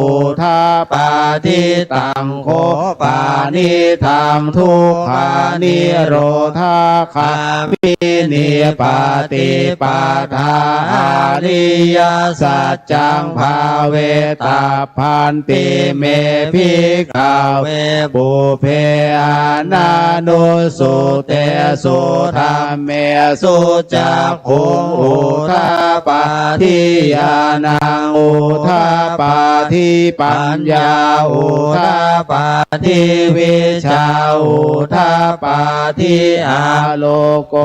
udapādi. Taṃ kho panidaṃ dukkhanirodhagāminī paṭipadā ariyasaccaṃ bhāvetabbanti me bhikkhave pubbe ananussutesu dhammesu cakkhuṃ udapādi, ñāṇaṃ udapādi, paññā udapādi, vijjā udapādi, āloko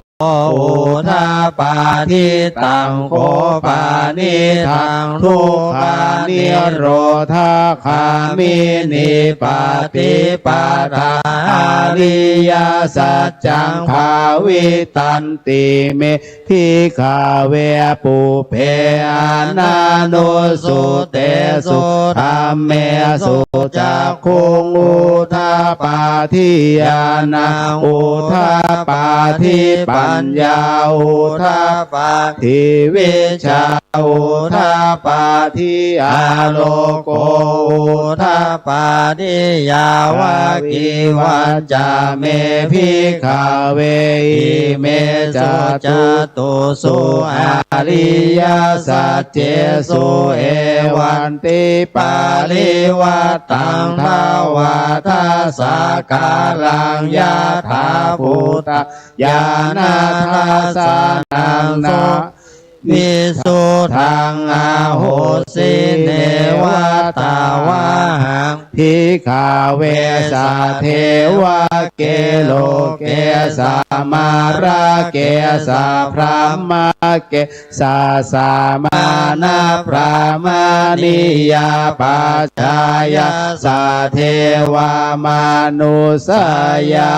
udapādi. Taṃ kho panidaṃ dukkhanirodhagāminī paṭipadā ariyasaccaṃ bhāvitanti me bhikkhave pubbe ananussutesu dhammesu cakkhuṃ udapādi, ñāṇaṃ udapādi, paññā udapādi, vijjā udapādi, āloko udapādi. Yāvakīvañca me bhikkhave imesu catūsu ariyasaccesu evantiparivaṭṭaṃ dvādasākāraṃ yathābhūtaṃ ñāṇadassanaṃ na visuddhaṃ ahosi. Neva tāvāhaṃ bhikkhave sadevake loke samarake sabrahmake sassamaṇabrāhmaṇiyā pajāya sadevamanussāya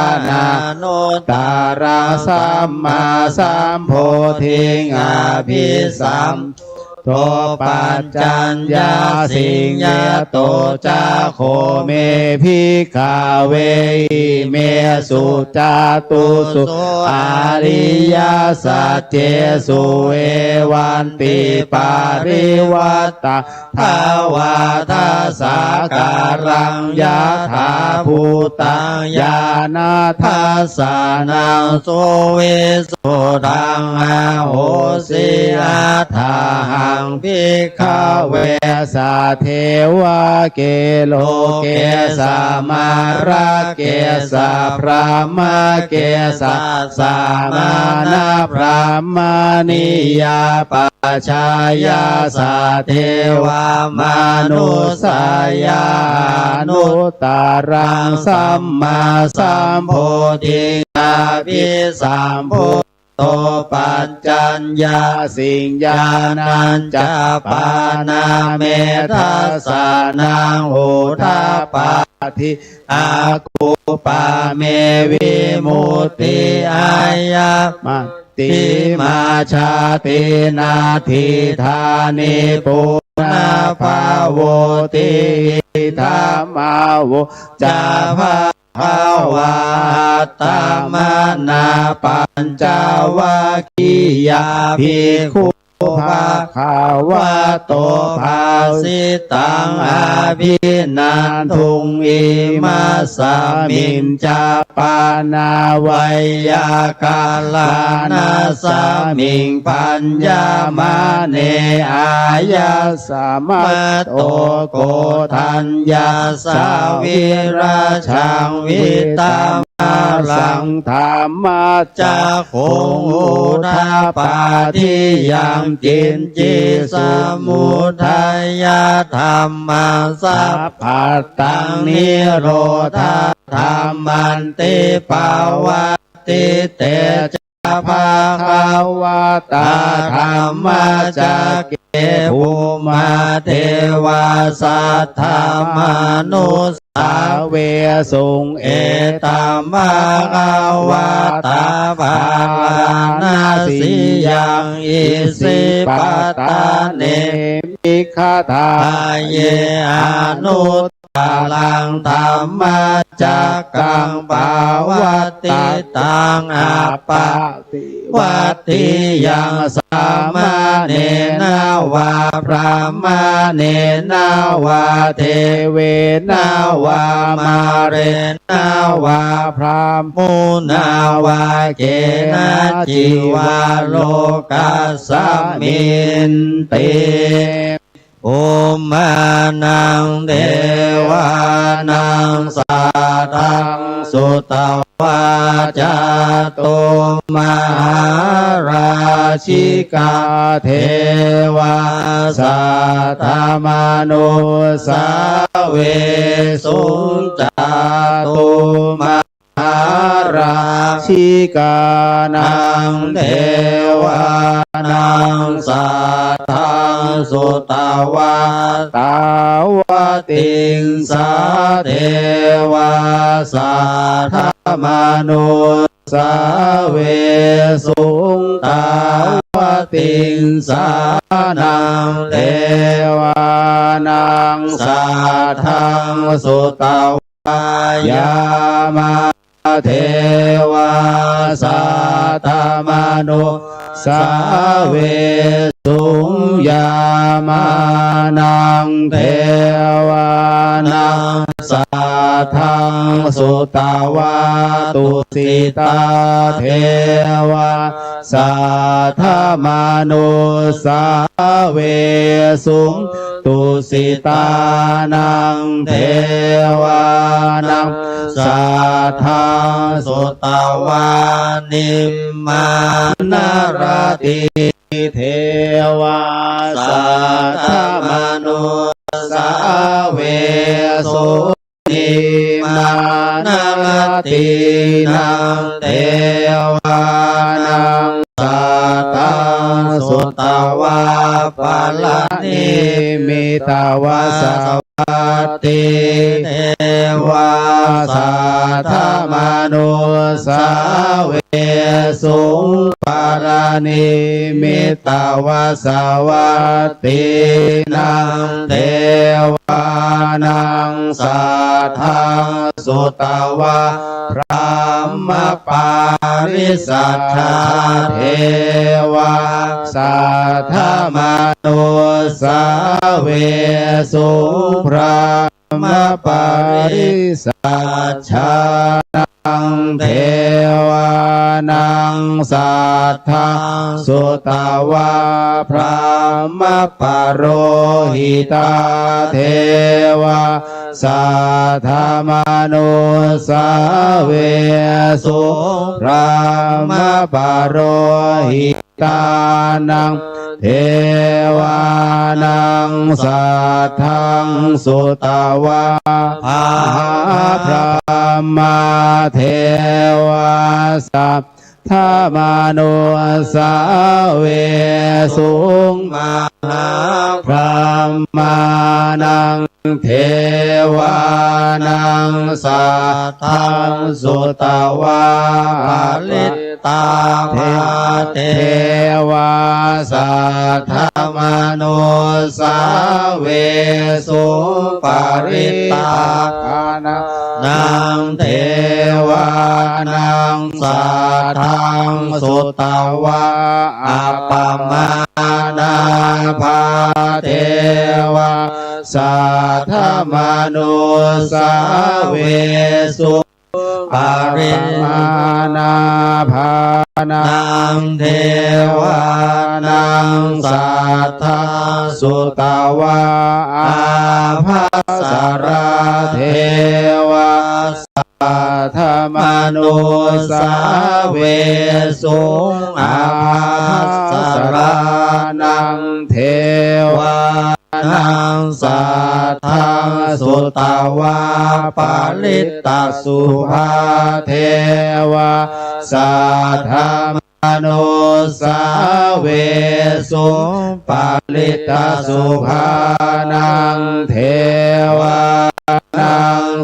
anuttaraṃ sammāsambodhiṃ abhisambuddho paccaññāsiṃ. Yato ca kho me bhikkhave imesu catūsu ariyasaccesu evantiparivaṭṭaṃ dvādasākāraṃ yathābhūtaṃ ñāṇadassanaṃ suvisuddhaṃ ahosi. Athāhaṃ bhikkhave sadevake loke samarake sabrahmake sassamaṇabrāhmaṇiyā pajāya sadevamanussāya anuttaraṃ sammāsambodhiṃ abhisambuddho paccaññāsiṃ. Ñāṇañca pana me dassanaṃ udapādi, akuppā me vimutti, ayamantimā jāti, natthidāni punabbhavoti. Idamavoca bhagavā. Attamanā pañcavaggiyā bhikkhū bhagavato bhāsitaṃ abhinanduṃ. Imasmiñca pana veyyākaraṇasmiṃ bhaññamāne āyasmato Koṇḍaññassa virajaṃ vītamalaṃ dhammacakkhuṃ udapādi: yaṅkiñci samudayadhammaṃ sabbantaṃ nirodhadhammanti. Pavattite ca bhagavatā dhammacakke bhummā devā saddamanussāvesuṃ: etaṃ bhagavatā bārāṇasiyaṃ isipatane migadāye anut Bālaṃ dhammacakkaṃ pavattitaṃ appaṭivattiyaṃ samaṇena vā brāhmaṇena vā devena vā mārena vā brahmunā vā kenaci vā lokasminti. Bhummānaṃ devānaṃ saddaṃ sutvā, cātummahārājikā devā saddamanussāvesuṃ. Cātummahārājikānaṃ devānaṃ saddaṃ sutvā, tāvatiṃsā devā saddamanussāvesuṃ. Tāvatiṃsānaṃ devānaṃ saddaṃ sutvā, yāmā devā saddamanussāvesuṃ. Yāmānaṃ devānaṃ saddaṃ sutvā, tusitā devā saddamanussāvesuṃ. Tusitānaṃ devānaṃ saddaṃ sutvā, nimmānaratī devā saddamanussāvesuṃ. Nimmānaratīnaṃ devānaṃ saddaṃ sutvā, paranimmitavasavattī devā saddamanussāvesuṃ. Paranimmitavasavattī naṃ devānaṃ saddaṃ sutvā, brahmapārisajjā devā saddamanussāvesuṃ. Brahmapārisajjānaṃ devānaṃ saddaṃ sutvā, brahmapurohitā devā saddamanussāvesuṃ. Brahmapurohitānaṃ devānaṃ saddaṃ sutvā, mahābrahmā devā saddamanussāvesuṃ. Mahābrahmānaṃ devānaṃ saddaṃ sutvā, parittābhā devā saddamanussāvesuṃ. Parittābhānaṃ devānaṃ saddaṃ sutvā, appamāṇābhā devā saddamanussāvesuṃ. Appamāṇābhānaṃ devānaṃ saddaṃ sutvā, ābhassarā devā saddamanussāvesuṃ. Ābhassarānaṃ devānaṃ saddaṃ sutvā, parittasubhā devā saddamanussāvesuṃ. Parittasubhānaṃ devānaṃ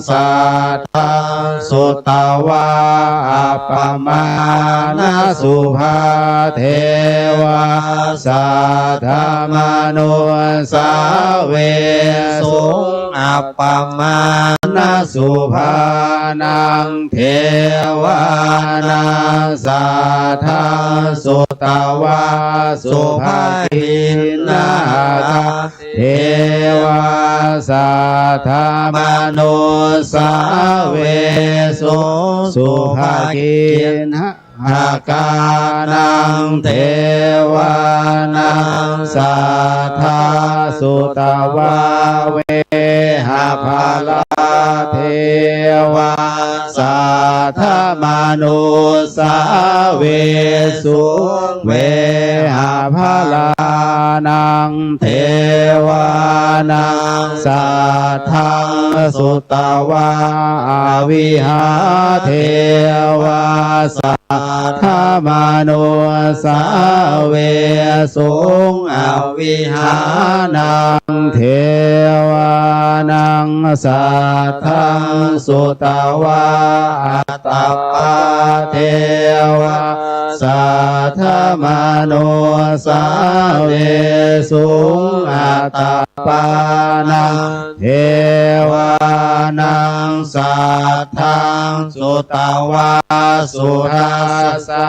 saddaṃ sutvā, appamāṇasubhā devā saddamanussāvesuṃ. appamāṇasubhānaṃ devānaṃ saddhaṃ sutvā subhakiṇhakā devā saddamanussāvesuṃ. Subhakiṇhakānaṃ devānaṃ saddhaṃ sutvā vehapphalā devā saddamanussāvesuṃ. Vehapphalānaṃ devānaṃ saddhaṃ sutvā avihā devā saddamanussāvesuṃ. Avihānaṃ devānaṃ saddhaṃ sutvā atappā devā saddamanussāvesuṃ. Atappānaṃ devānaṃ saddhaṃ sutvā sudassā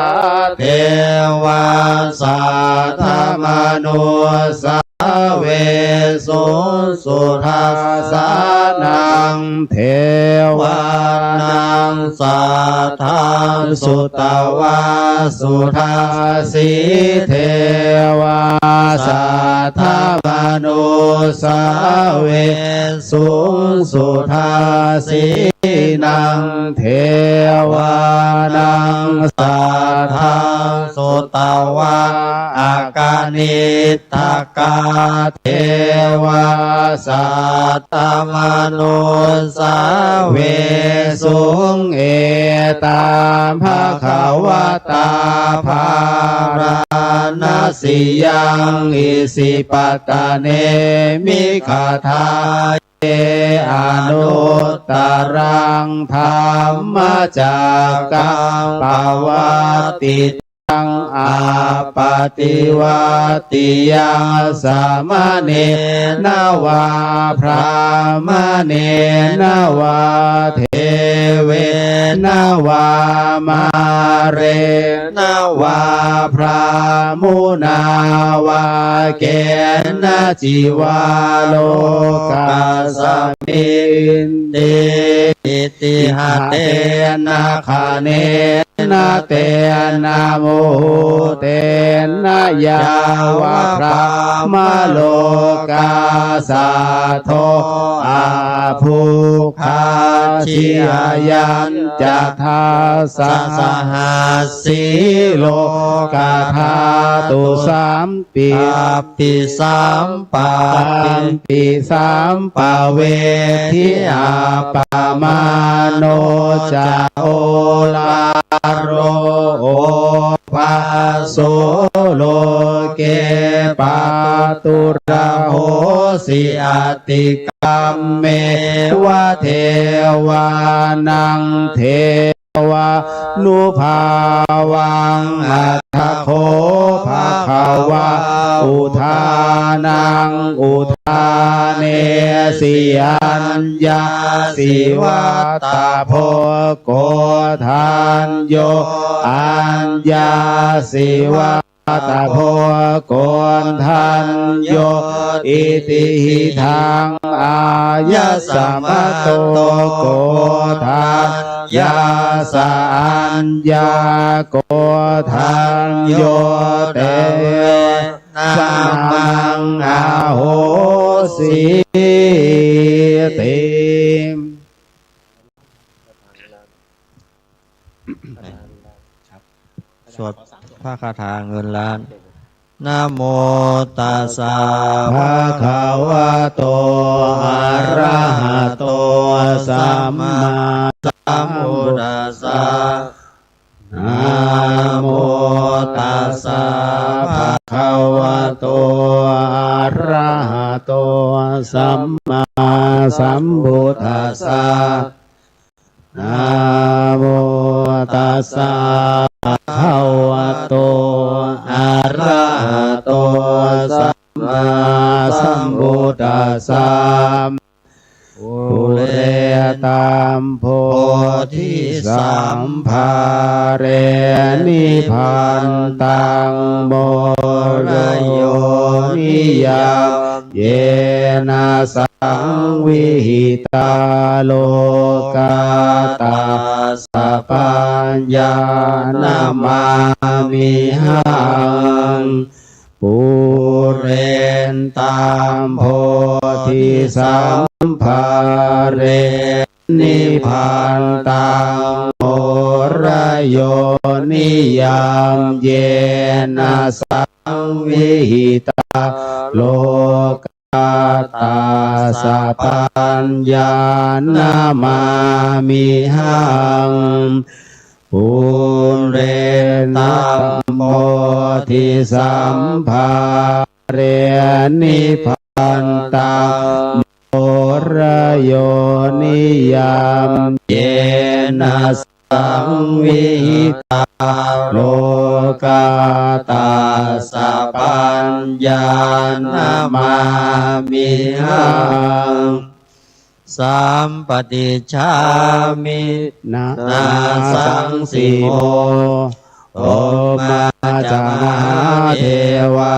devā saddamanussā vesuṃ. Sudassānaṃ devānaṃ saddhaṃ sutvā sudassī devā saddamanussāvesuṃ. Sudassīnaṃ devānaṃ saddhaṃ sutvā akaniṭṭhakā devā saddamanussāvesuṃ. Etā bhagavatā bārāṇasiyaṃ isipatane migadāye anuttaraṃ dhammacakkaṃ pavattitaṃ appaṭivattiyaṃ samaṇena vā brāhmaṇena vā devena vā mārena vā brahmunā vā kenaci vā lokasminti. Itiha tena khaṇena tena muhuttena yāva brahmalokā saddo abbhuggacchi. Ayañca dasasahassī lokadhātu sampi pi sampatti sampavedhi. Appamāṇo ca oḷāro obhāso loke pāturahosi atikkammeva devānaṃ de vānubhāvaṃ. Atha kho bhagavā udānaṃ udānesi: Aññāsi vata bho koṇḍañño, aññāsi vata bho koṇḍañño, itihidaṃ āyasmato koṇḍaññassa aññākoṇḍañño tevānamaṃ ahosīti. สวดพระคาถาเงินล้าน Namo tassa bhagavato arahato sammāsambuddhassa. Namo tassa bhagavato arahato sammāsambuddhassa. Namo tassa bhagavato arahato sammāsambuddhassa. Saṅgāre nibbantaṃ morayo niyaṃ yena saṃvihitā rogā tassa paññā namāmihaṃ. Pūrentaṃ bodhisambhāre nibbantaṃ morayo niyaṃ yena saṃvihitā rogā tassa paññā namāmihaṃ. Pūrentaṃ bodhisambhāre nibbantaṃ morayo niyaṃ yena saṃvihitā rogā tassa paññā namāmihaṃ. Sampaṭicchāmi nāsaṃsimo. Brahmā ca mahādevā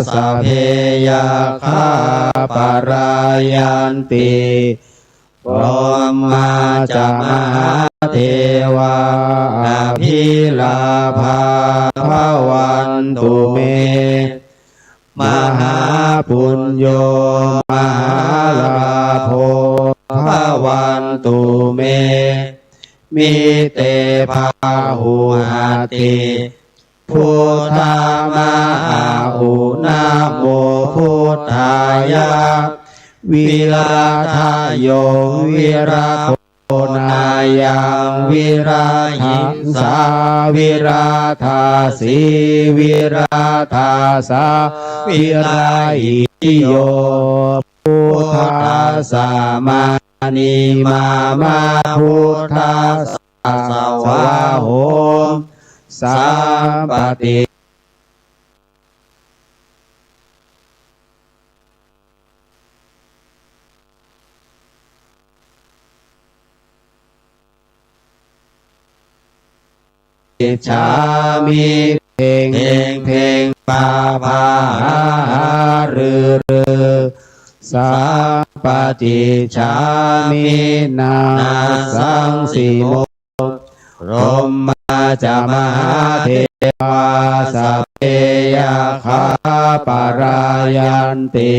sabbe yakkhā palāyanti. Brahmā ca mahādevā abhilābhā bhavantu me. Mahāpuñño mahālābho bhavantu me. Mite bāhuhati. Buddha ma a u, namo buddhāya. Viradayo viragonāyaṃ virahiṃsā viradāsī viradāsā viraitthiyo. Buddhassa mānī mama, buddhassa svāhom. Sampati icchāmi. เพ็ง เพ็ง เพ็ง พา พา หา หา ฤา ฤา Sampaṭicchāmi. Nāsaṃsimo. Brahmā ca mahādevā sabbe yakkhā palāyanti.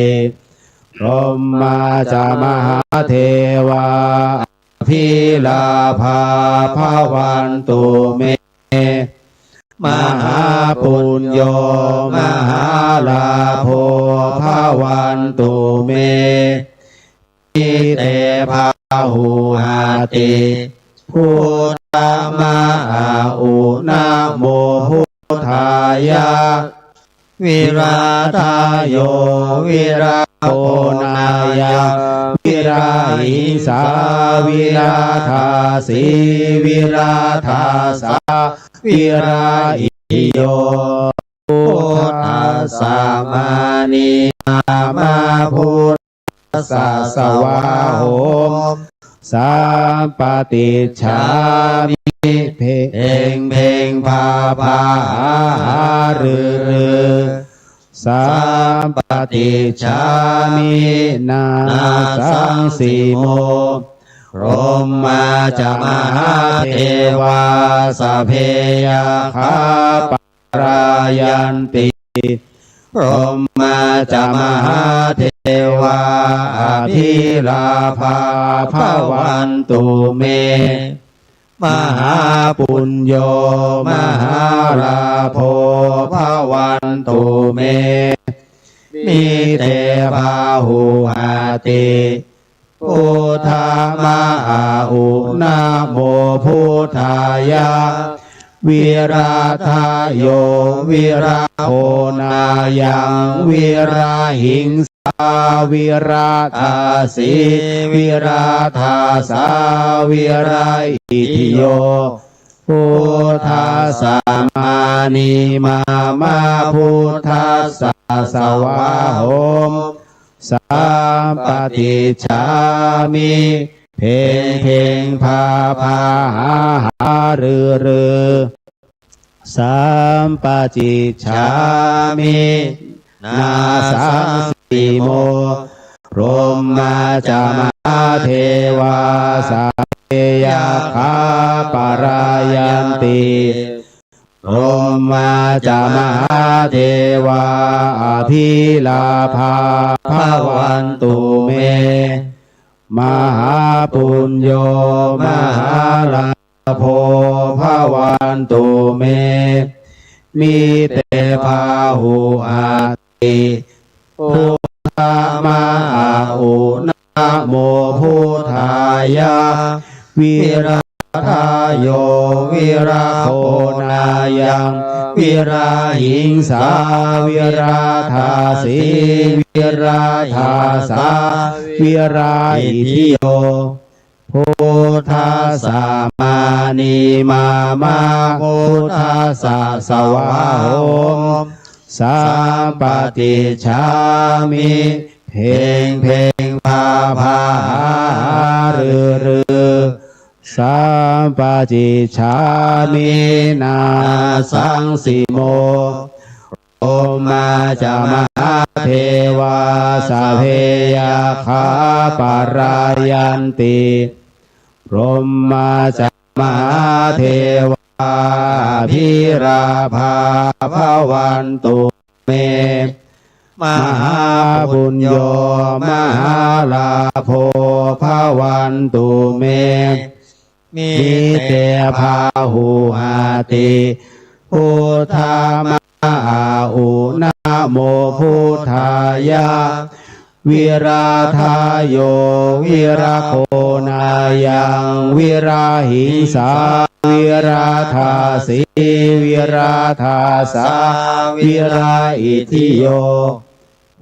Brahmā ca mahādevā abhilābhā bhavantu me. Mahāpuñño mahālābho bhavantu me. Mite bāhuhati. Buddha ma a u, namo buddhāya. Viradayo viragonāyaṃ virahiṃsā viradāsī viradāsā viraitthiyo. Buddhassa mānī mama, buddhassa svāhom. Sampaṭicchāmi. เพ็ง เพ็ง พา พา หา หา ฤา ฤา Sampaṭicchāmi. Nāsaṃsimo. Brahmā ca mahādevā sabbe yakkhā palāyanti. Brahmā ca mahādevā abhilābhā bhavantu me. Mahāpuñño mahālābho bhavantu me. Mite bāhuhati. Buddha ma a u, namo buddhāya. Viradayo viragonāyaṃ virahiṃsā viradāsī viradāsā viraitthiyo. Buddhassa mānī mama, buddhassa svāhom. Sampaṭicchāmi. เพ็งเพ็งพาพาหาหาฤๅฤๅ sampacicchāmi nāsaṃsimo. Brahmā ca mahādevā sabbe yakkhā palāyanti. Brahmā ca mahādevā abhilābhā bhavantu me. Mahāpuñño mahālābho bhavantu me. Mite bāhuhati buddha ma a u namo buddhāya. Virādayo virāgonāyaṃ virāhiṃsā virādāsī virādāsā virāitthiyo. Buddhassa mānīmāma buddhassa svāhom sampaṭicchāmi. เพ็งเพ็งพาพาหาหาฤๅฤๅ sampacicchāmi nāsaṃsimo. Brahmā ca mahādevā sabbe yakkhā palāyanti. Brahmā ca mahādevā abhilābhā bhavantu me. Mahāpuñño mahālābho bhavantu me. Mite bāhuhati buddha ma a u namo buddhāya. Virādayo virāgonāyaṃ virāhiṃsā virādāsī virādāsā virāitthiyo.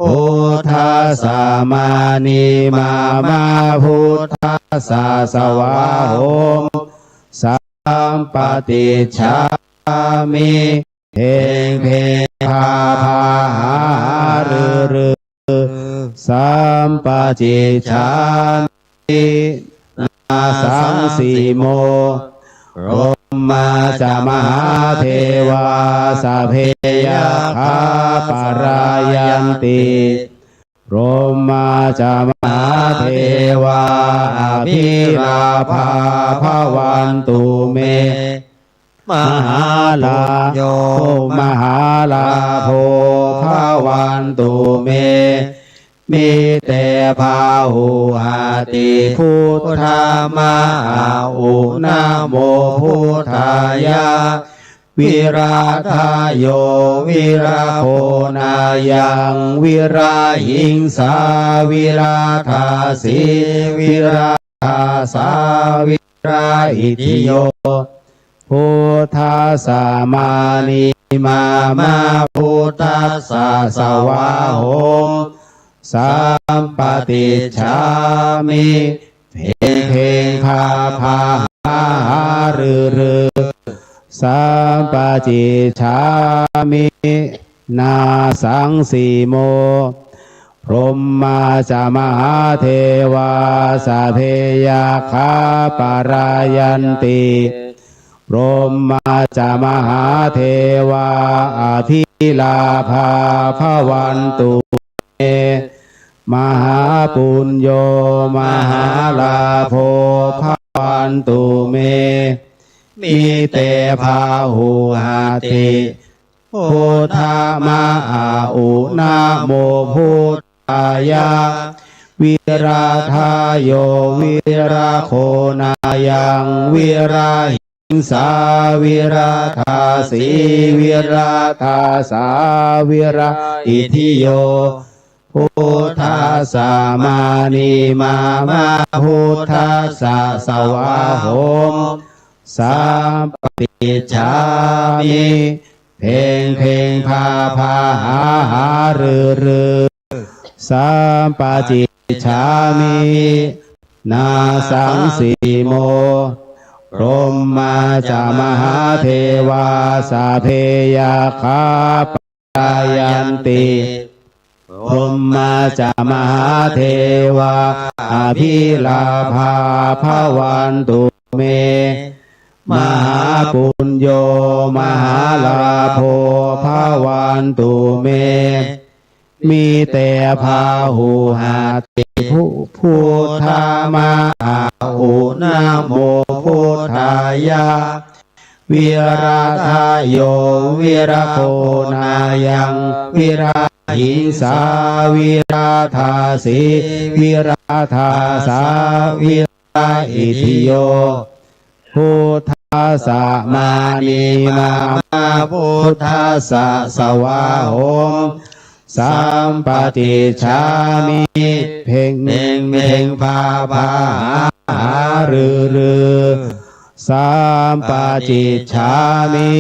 Buddhassa mānīmāma buddhassa svāhom sampaṭicchāmi. เพ็งเพ็งพาพาหาหาฤๅฤๅ sampacicchāmi nāsaṃsimo. Brahmā ca mahādevā sabbe yakkhā palāyanti. Brahmā ca mahādevā abhilābhā bhavantu me. Mahāpuñño mahālābho bhavantu me. Mite bāhuhati buddha ma a u namo buddhāya. Virādayo virāgonāyaṃ virāhiṃsā virādāsī virādāsā virāitthiyo. Buddhassa mānīmāma buddhassa svāhom sampaṭicchāmi. เพ็งเพ็งพาพาหาหาฤๅฤๅ sampacicchāmi nāsaṃsimo. Brahmā ca mahādevā sabbe yakkhā palāyanti. Brahmā ca mahādevā abhilābhā bhavantu me. Mahāpuñño mahālābho bhavantu me. Mite bāhuhati buddha ma a u namo buddhāya. Virādayo virāgonāyaṃ virāhiṃsā virādāsī virādāsā virāitthiyo. Buddhassa mānīmāma buddhassa svāhom sampaṭicchāmi. เพ็งเพ็งพาพาหาหาฤๅฤๅ sampacicchāmi nāsaṃsimo. Brahmā ca mahādevā sabbe yakkhā palāyanti. brahmā ca mahādevā abhilābhā bhavantu me. Mahāpuñño mahālābho bhavantu me. Mite bāhuhati bu- buddha ma a u namo buddhāya. Viradayo viragonāyaṃ virahiṃsā viradāsī viradāsā vira itthiyo. Buddhassa mānīmāma buddhassa svāhom. Sampacicchāmi. เพ็ง เพ็ง เพ็ง พา พา หา หา ฤา ฤา Sampacicchāmi.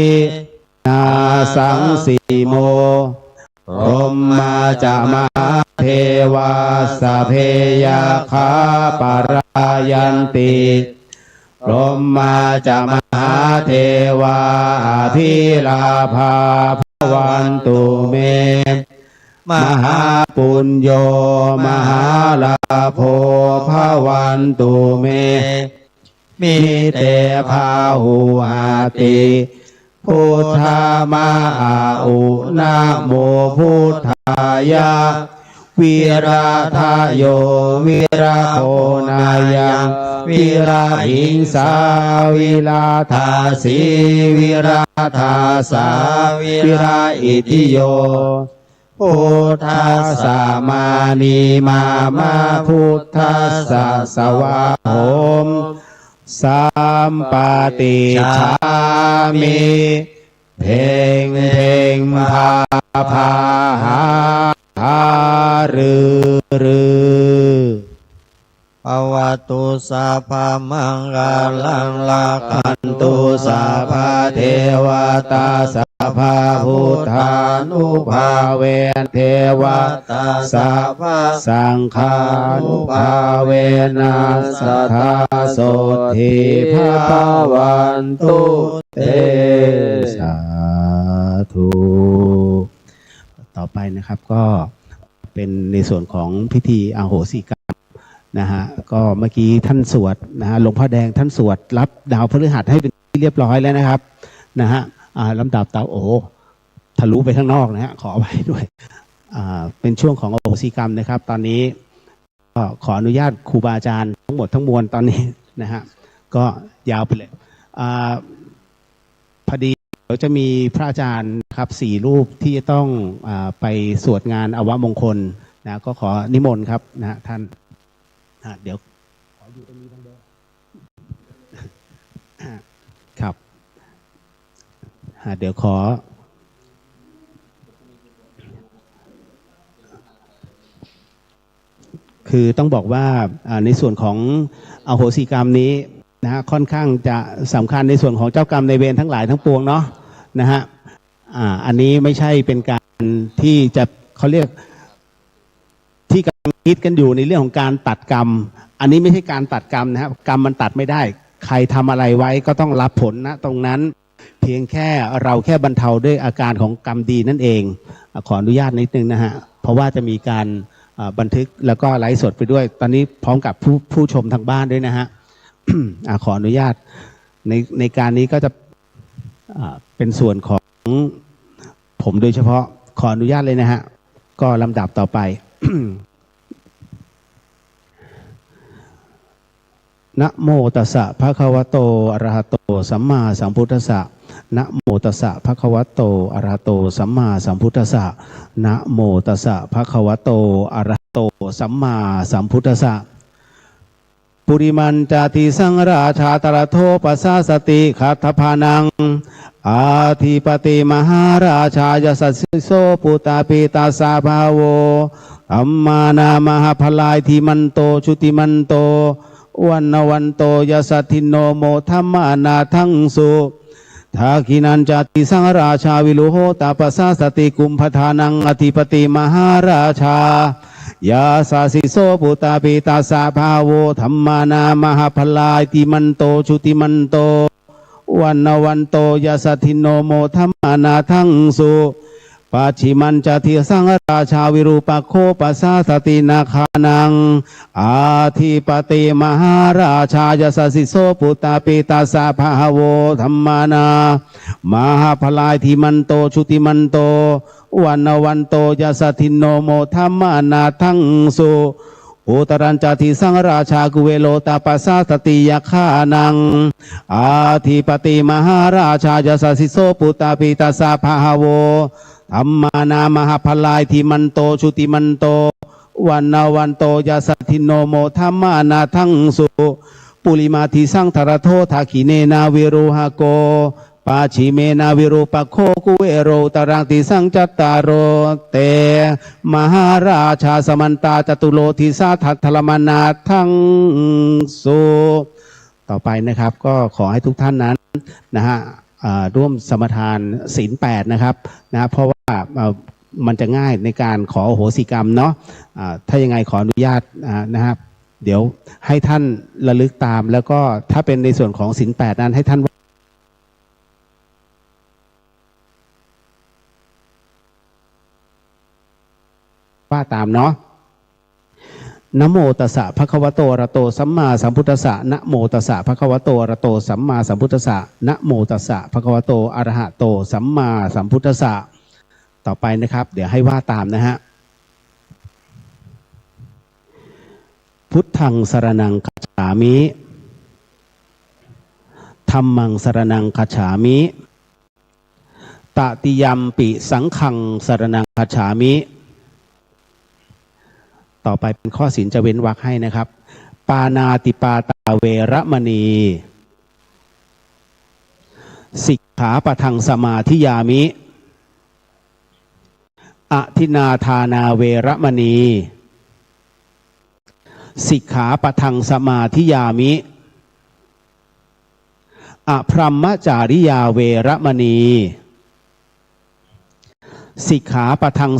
Nāsaṃsimo. Brahmā ca mahādevā sabbe yakkhā palāyanti. Brahmā ca mahādevā abhilābhā bhavantu me. Mahāpuñño mahālābho bhavantu me. Mite bāhuhati buddha ma a u namo buddhāya. Viradayo viragonāyaṃ virahiṃsā viradāsī viradāsā vira itthiyo. Buddhassa mānīmāma buddhassa svāhom. Sampacicchāmi. เพ็ง เพ็ง พา พา หา หา ฤา ฤา Bhavatu sabbamaṅgalaṃ rakkhantu sabbadevatā sabbabuddhānubhāvena devatā sabbasaṅghānubhāvena sadā sotthī bhavantu te. Sādhu. ต่อไปนะครับก็เป็นในส่วนของพิธีอโหสิกรรมนะฮะ ก็เมื่อกี้ท่านสวดนะฮะ หลวงพ่อแดงท่านสวดรับดาวพฤหัสให้เป็นที่เรียบร้อยแล้วนะครับนะฮะ อ่า ลำดับต่อ โอ้โห ทะลุไปข้างนอกนะฮะ ขออภัยด้วย อ่า เป็นช่วงของอโหสิกรรมนะครับ ตอนนี้ก็ขออนุญาตครูบาอาจารย์ทั้งหมดทั้งมวลตอนนี้นะฮะ ก็ยาวไปเลย อ่า พอดีเดี๋ยวจะมีพระอาจารย์นะครับ สี่รูปที่จะต้อง อ่า ไปสวดงานอวมงคลนะ ก็ขอนิมนต์ครับนะฮะ ท่าน อ่ะ เดี๋ยวขออยู่ตรงนี้ท่านเดียว ครับ อ่ะ เดี๋ยวขอ คือต้องบอกว่า อ่า ในส่วนของอโหสิกรรมนี้นะฮะ ค่อนข้างจะสำคัญในส่วนของเจ้ากรรมนายเวรทั้งหลายทั้งปวงเนาะนะฮะ อ่า อันนี้ไม่ใช่เป็นการที่จะ เขาเรียก ที่กำลังคิดกันอยู่ในเรื่องของการตัดกรรม อันนี้ไม่ใช่การตัดกรรมนะครับ กรรมมันตัดไม่ได้ ใครทำอะไรไว้ก็ต้องรับผลนะตรงนั้น เพียงแค่เราแค่บรรเทาด้วยอาการของกรรมดีนั่นเอง อ่ะ ขออนุญาตนิดนึงนะฮะ เพราะว่าจะมีการ อ่า บันทึกแล้วก็ไลฟ์สดไปด้วย ตอนนี้พร้อมกับผู้ ผู้ชมทางบ้านด้วยนะฮะ อ่า ขออนุญาต ใน ในการนี้ก็จะ อ่า เป็นส่วนของผมโดยเฉพาะ ขออนุญาตเลยนะฮะ ก็ลำดับต่อไป Namo tassa bhagavato arahato sammāsambuddhassa. Namo tassa bhagavato arahato sammāsambuddhassa. Namo tassa bhagavato arahato sammāsambuddhassa. Purimañca disaṃ rājā dhataraṭṭho pasāsati, gandhabbānaṃ ādhipati mahārājā yasassi so. Puttāpi tassa bahavo samānā mahabbalā, iddhimanto jutimanto vaṇṇavanto yasassino, modamānā aṭṭhaṃsu. Dakkhiṇañca disaṃ rājā virūḷho taṃ pasāsati, kumbhaṇḍānaṃ ādhipati mahārājā yasassi so. Puttāpi tassa bahavo samānā mahabbalā, iddhimanto jutimanto vaṇṇavanto yasassino, modamānā aṭṭhaṃsu. Pacchimañca disaṃ rājā virūpakkho pasāsati nāgānaṃ ādhipati mahārājā yasassi so. Puttāpi tassa bahavo samānā mahabbalā iddhimanto jutimanto vaṇṇavanto yasassino modamānā aṭṭhaṃsu. Uttarañca disaṃ rājā kuvero taṃ pasāsati yakkhānaṃ ādhipati mahārājā yasassi so. Puttāpi tassa bahavo samānā mahabbalā iddhimanto jutimanto vaṇṇavanto yasassino modamānā aṭṭhaṃsu. Purimadisaṃ jalathalavisame dakkhiṇena virūḷhako pacchimena virūpakkho kuvero uttaraṃ disaṃ. Cattāro te mahārājā samantā caturo disā daddallamānā aṭṭhaṃsu. ต่อไปนะครับ ก็ขอให้ทุกท่านนั้นนะฮะอ่าร่วมสมาทานศีลแปดนะครับนะฮะ เพราะว่าเอ่อมันจะง่ายในการขออโหสิกรรมเนาะอ่าถ้ายังไงขออนุญาตอ่านะครับ เดี๋ยวให้ท่านระลึกตาม แล้วก็ถ้าเป็นในส่วนของศีลแปดนั้นให้ท่านว่าตามเนาะ Namo tassa bhagavato arahato sammāsambuddhassa. Namo tassa bhagavato arahato sammāsambuddhassa. Namo tassa bhagavato arahato sammāsambuddhassa. ต่อไปนะครับ เดี๋ยวให้ว่าตามนะฮะ Buddhaṃ saraṇaṃ gacchāmi. Dhammaṃ saraṇaṃ gacchāmi. Tatiyampi saṅghaṃ saraṇaṃ gacchāmi. ต่อไปเป็นข้อศีลจะเว้นวรรคให้นะครับ Pāṇātipātā veramaṇī sikkhāpadaṃ samādiyāmi. Adinnādānā veramaṇī sikkhāpadaṃ samādiyāmi. Abrahmacariyā veramaṇī sikkhāpadaṃ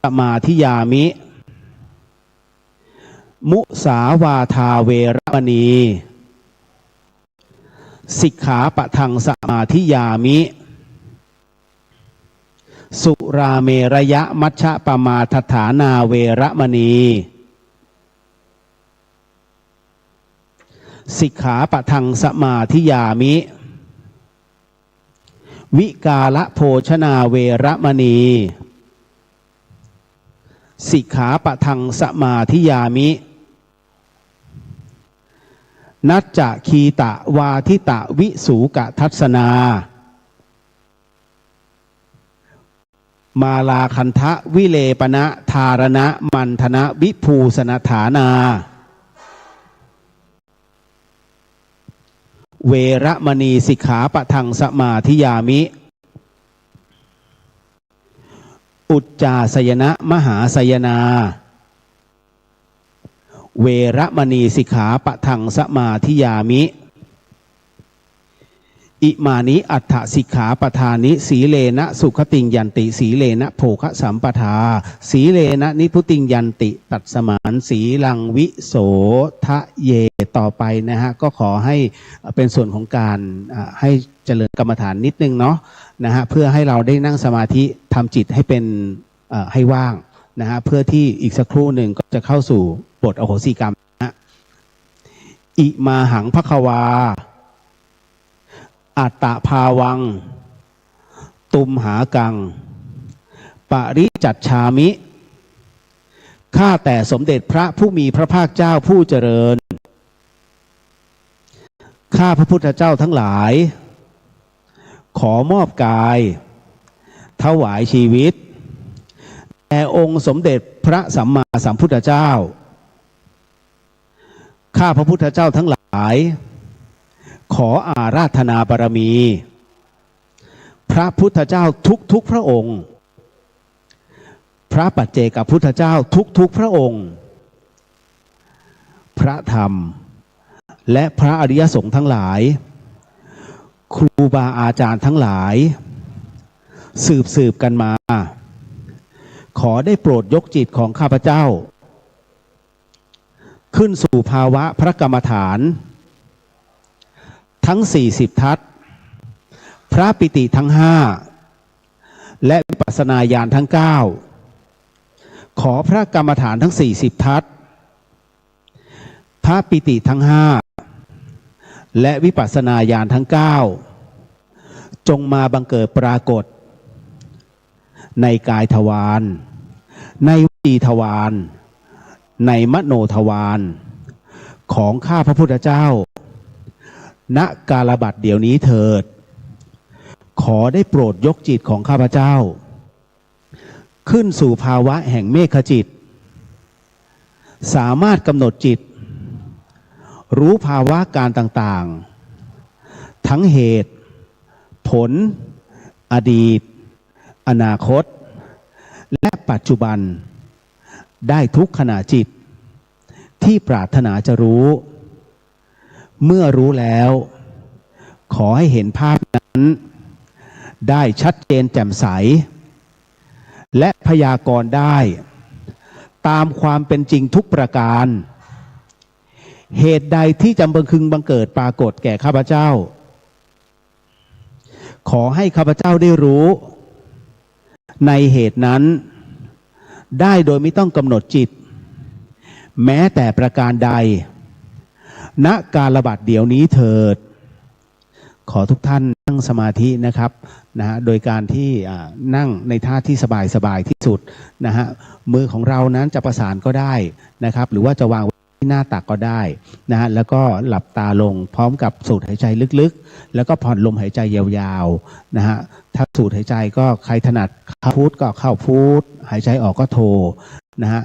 samādiyāmi. Musāvādā veramaṇī sikkhāpadaṃ samādiyāmi. Surāmerayamajjapamādaṭṭhānā veramaṇī sikkhāpadaṃ samādiyāmi. Vikālabhojanā veramaṇī sikkhāpadaṃ samādiyāmi. Naccagītavāditavīsukadatsanā mālāgandhavilepanadhāraṇamantanavibbūsanadhānā veramaṇī sikkhāpadaṃ samādiyāmi. Uccāsayanamahāsayanā veramaṇī sikkhāpadaṃ samādiyāmi. Imāni aṭṭha sikkhāpadāni. Sīlena sugatiṃ yanti, sīlena bhogasampadā, sīlena nibbutiṃ yanti, tasmā sīlaṃ visodhaye. ต่อไปนะฮะ ก็ขอให้เป็นส่วนของการอ่าให้เจริญกรรมฐานนิดนึงเนาะนะฮะ เพื่อให้เราได้นั่งสมาธิทำจิตให้เป็นเอ่อให้ว่างนะฮะ เพื่อที่อีกสักครู่หนึ่งก็จะเข้าสู่บทอโหสิกรรมนะฮะ Imāhaṃ bhagavā attabhāvaṃ tumhākaṃ paricajjāmi. ข้าแต่สมเด็จพระผู้มีพระภาคเจ้าผู้เจริญ ข้าพระพุทธเจ้าทั้งหลาย ขอมอบกาย ถวายชีวิตแด่องค์สมเด็จพระสัมมาสัมพุทธเจ้า ข้าพระพุทธเจ้าทั้งหลาย ขออาราธนาบารมี พระพุทธเจ้าทุกๆพระองค์ พระปัจเจกพุทธเจ้าทุกๆพระองค์ พระธรรม และพระอริยสงฆ์ทั้งหลาย ครูบาอาจารย์ทั้งหลาย สืบสืบกันมา ขอได้โปรดยกจิตของข้าพเจ้า ขึ้นสู่ภาวะพระกรรมฐาน ทั้งสี่สิบทัศน์ พระปีติทั้งห้า และวิปัสสนาญาณทั้งเก้า ขอพระกรรมฐานทั้งสี่สิบทัศน์ พระปีติทั้งห้า และวิปัสสนาญาณทั้งเก้า จงมาบังเกิดปรากฏ ในกายทวาร ในวจีทวาร ในมโนทวาร ของข้าพระพุทธเจ้า ณ กาลบัดเดี๋ยวนี้เถิด ขอได้โปรดยกจิตของข้าพเจ้า ขึ้นสู่ภาวะแห่งเมขจิต สามารถกำหนดจิต รู้ภาวะการต่างๆ ทั้งเหตุ ผล อดีต อนาคต และปัจจุบัน ได้ทุกขณะจิต ที่ปรารถนาจะรู้ เมื่อรู้แล้ว ขอให้เห็นภาพนั้น ได้ชัดเจนแจ่มใส และพยากรณ์ได้ ตามความเป็นจริงทุกประการ เหตุใดที่จะบังคึงบังเกิดปรากฏแก่ข้าพเจ้า ขอให้ข้าพเจ้าได้รู้ ในเหตุนั้น ได้โดยไม่ต้องกำหนดจิต แม้แต่ประการใด ณ กาลบัดเดี๋ยวนี้เถิด ขอทุกท่านนั่งสมาธินะครับ นะฮะ โดยการที่ อ่า นั่งในท่าที่สบายๆที่สุดนะฮะ มือของเรานั้นจะประสานก็ได้นะครับ หรือว่าจะวางไว้ที่หน้าตักก็ได้นะฮะ แล้วก็หลับตาลงพร้อมกับสูดหายใจลึกๆ แล้วก็ผ่อนลมหายใจยาวๆนะฮะ ถ้าสูดหายใจก็ใครถนัดเข้าพุทก็เข้าพุท หายใจออกก็โทนะฮะ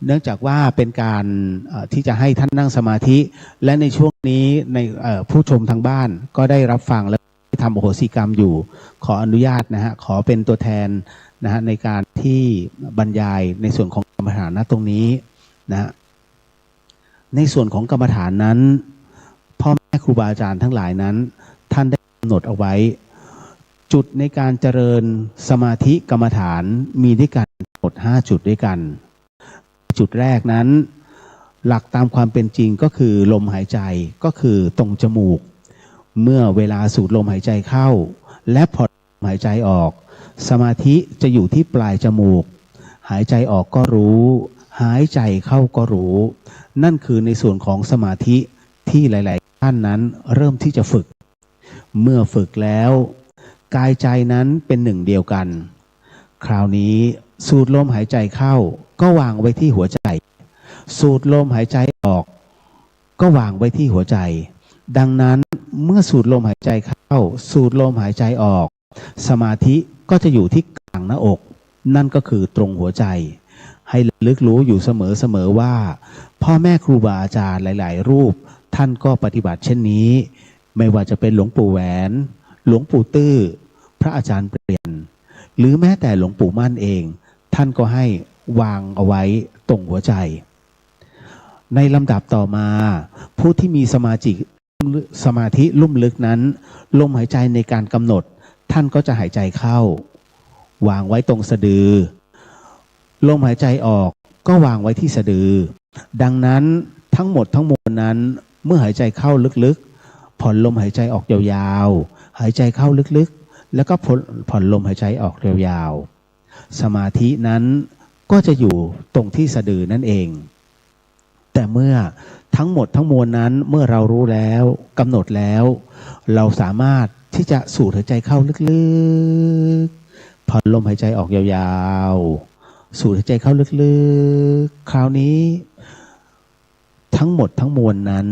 เนื่องจากว่าเป็นการ เอ่อ ที่จะให้ท่านนั่งสมาธิ และในช่วงนี้ใน เอ่อ ผู้ชมทางบ้านก็ได้รับฟังและทำอโหสิกรรมอยู่ ขออนุญาตนะฮะ ขอเป็นตัวแทนนะฮะ ในการที่บรรยายในส่วนของกรรมฐานณตรงนี้นะฮะ ในส่วนของกรรมฐานนั้น พ่อแม่ครูบาอาจารย์ทั้งหลายนั้น ท่านได้กำหนดเอาไว้ จุดในการเจริญสมาธิกรรมฐานมีด้วยกันทั้งหมดห้าจุดด้วยกัน จุดแรกนั้น หลักตามความเป็นจริงก็คือลมหายใจ ก็คือตรงจมูก เมื่อเวลาสูดลมหายใจเข้า และผ่อนลมหายใจออก สมาธิจะอยู่ที่ปลายจมูก หายใจออกก็รู้ หายใจเข้าก็รู้ นั่นคือในส่วนของสมาธิที่หลายๆท่านนั้นเริ่มที่จะฝึก เมื่อฝึกแล้ว กายใจนั้นเป็นหนึ่งเดียวกัน คราวนี้สูดลมหายใจเข้าก็วางไว้ที่หัวใจ สูดลมหายใจออกก็วางไว้ที่หัวใจ ดังนั้นเมื่อสูดลมหายใจเข้า สูดลมหายใจออก สมาธิก็จะอยู่ที่กลางหน้าอก นั่นก็คือตรงหัวใจ ให้ระลึกรู้อยู่เสมอๆว่า พ่อแม่ครูบาอาจารย์หลายๆรูป ท่านก็ปฏิบัติเช่นนี้ ไม่ว่าจะเป็นหลวงปู่แหวน หลวงปู่ตื้อ พระอาจารย์เปลี่ยน หรือแม้แต่หลวงปู่มั่นเอง ท่านก็ให้วางเอาไว้ตรงหัวใจ ในลำดับต่อมา ผู้ที่มีสมาธิ สมาธิลุ่มลึกนั้น ลมหายใจในการกำหนด ท่านก็จะหายใจเข้า วางไว้ตรงสะดือ ลมหายใจออกก็วางไว้ที่สะดือ ดังนั้นทั้งหมดทั้งมวลนั้น เมื่อหายใจเข้าลึกๆ ผ่อนลมหายใจออกยาวๆ หายใจเข้าลึกๆ แล้วก็ผ่อนผ่อนลมหายใจออกยาวๆ สมาธินั้นก็จะอยู่ตรงที่สะดือนั่นเอง แต่เมื่อทั้งหมดทั้งมวลนั้น เมื่อเรารู้แล้ว กำหนดแล้ว เราสามารถที่จะสูดหายใจเข้าลึกๆ ผ่อนลมหายใจออกยาวๆ สูดหายใจเข้าลึกๆ คราวนี้ ทั้งหมดทั้งมวลนั้น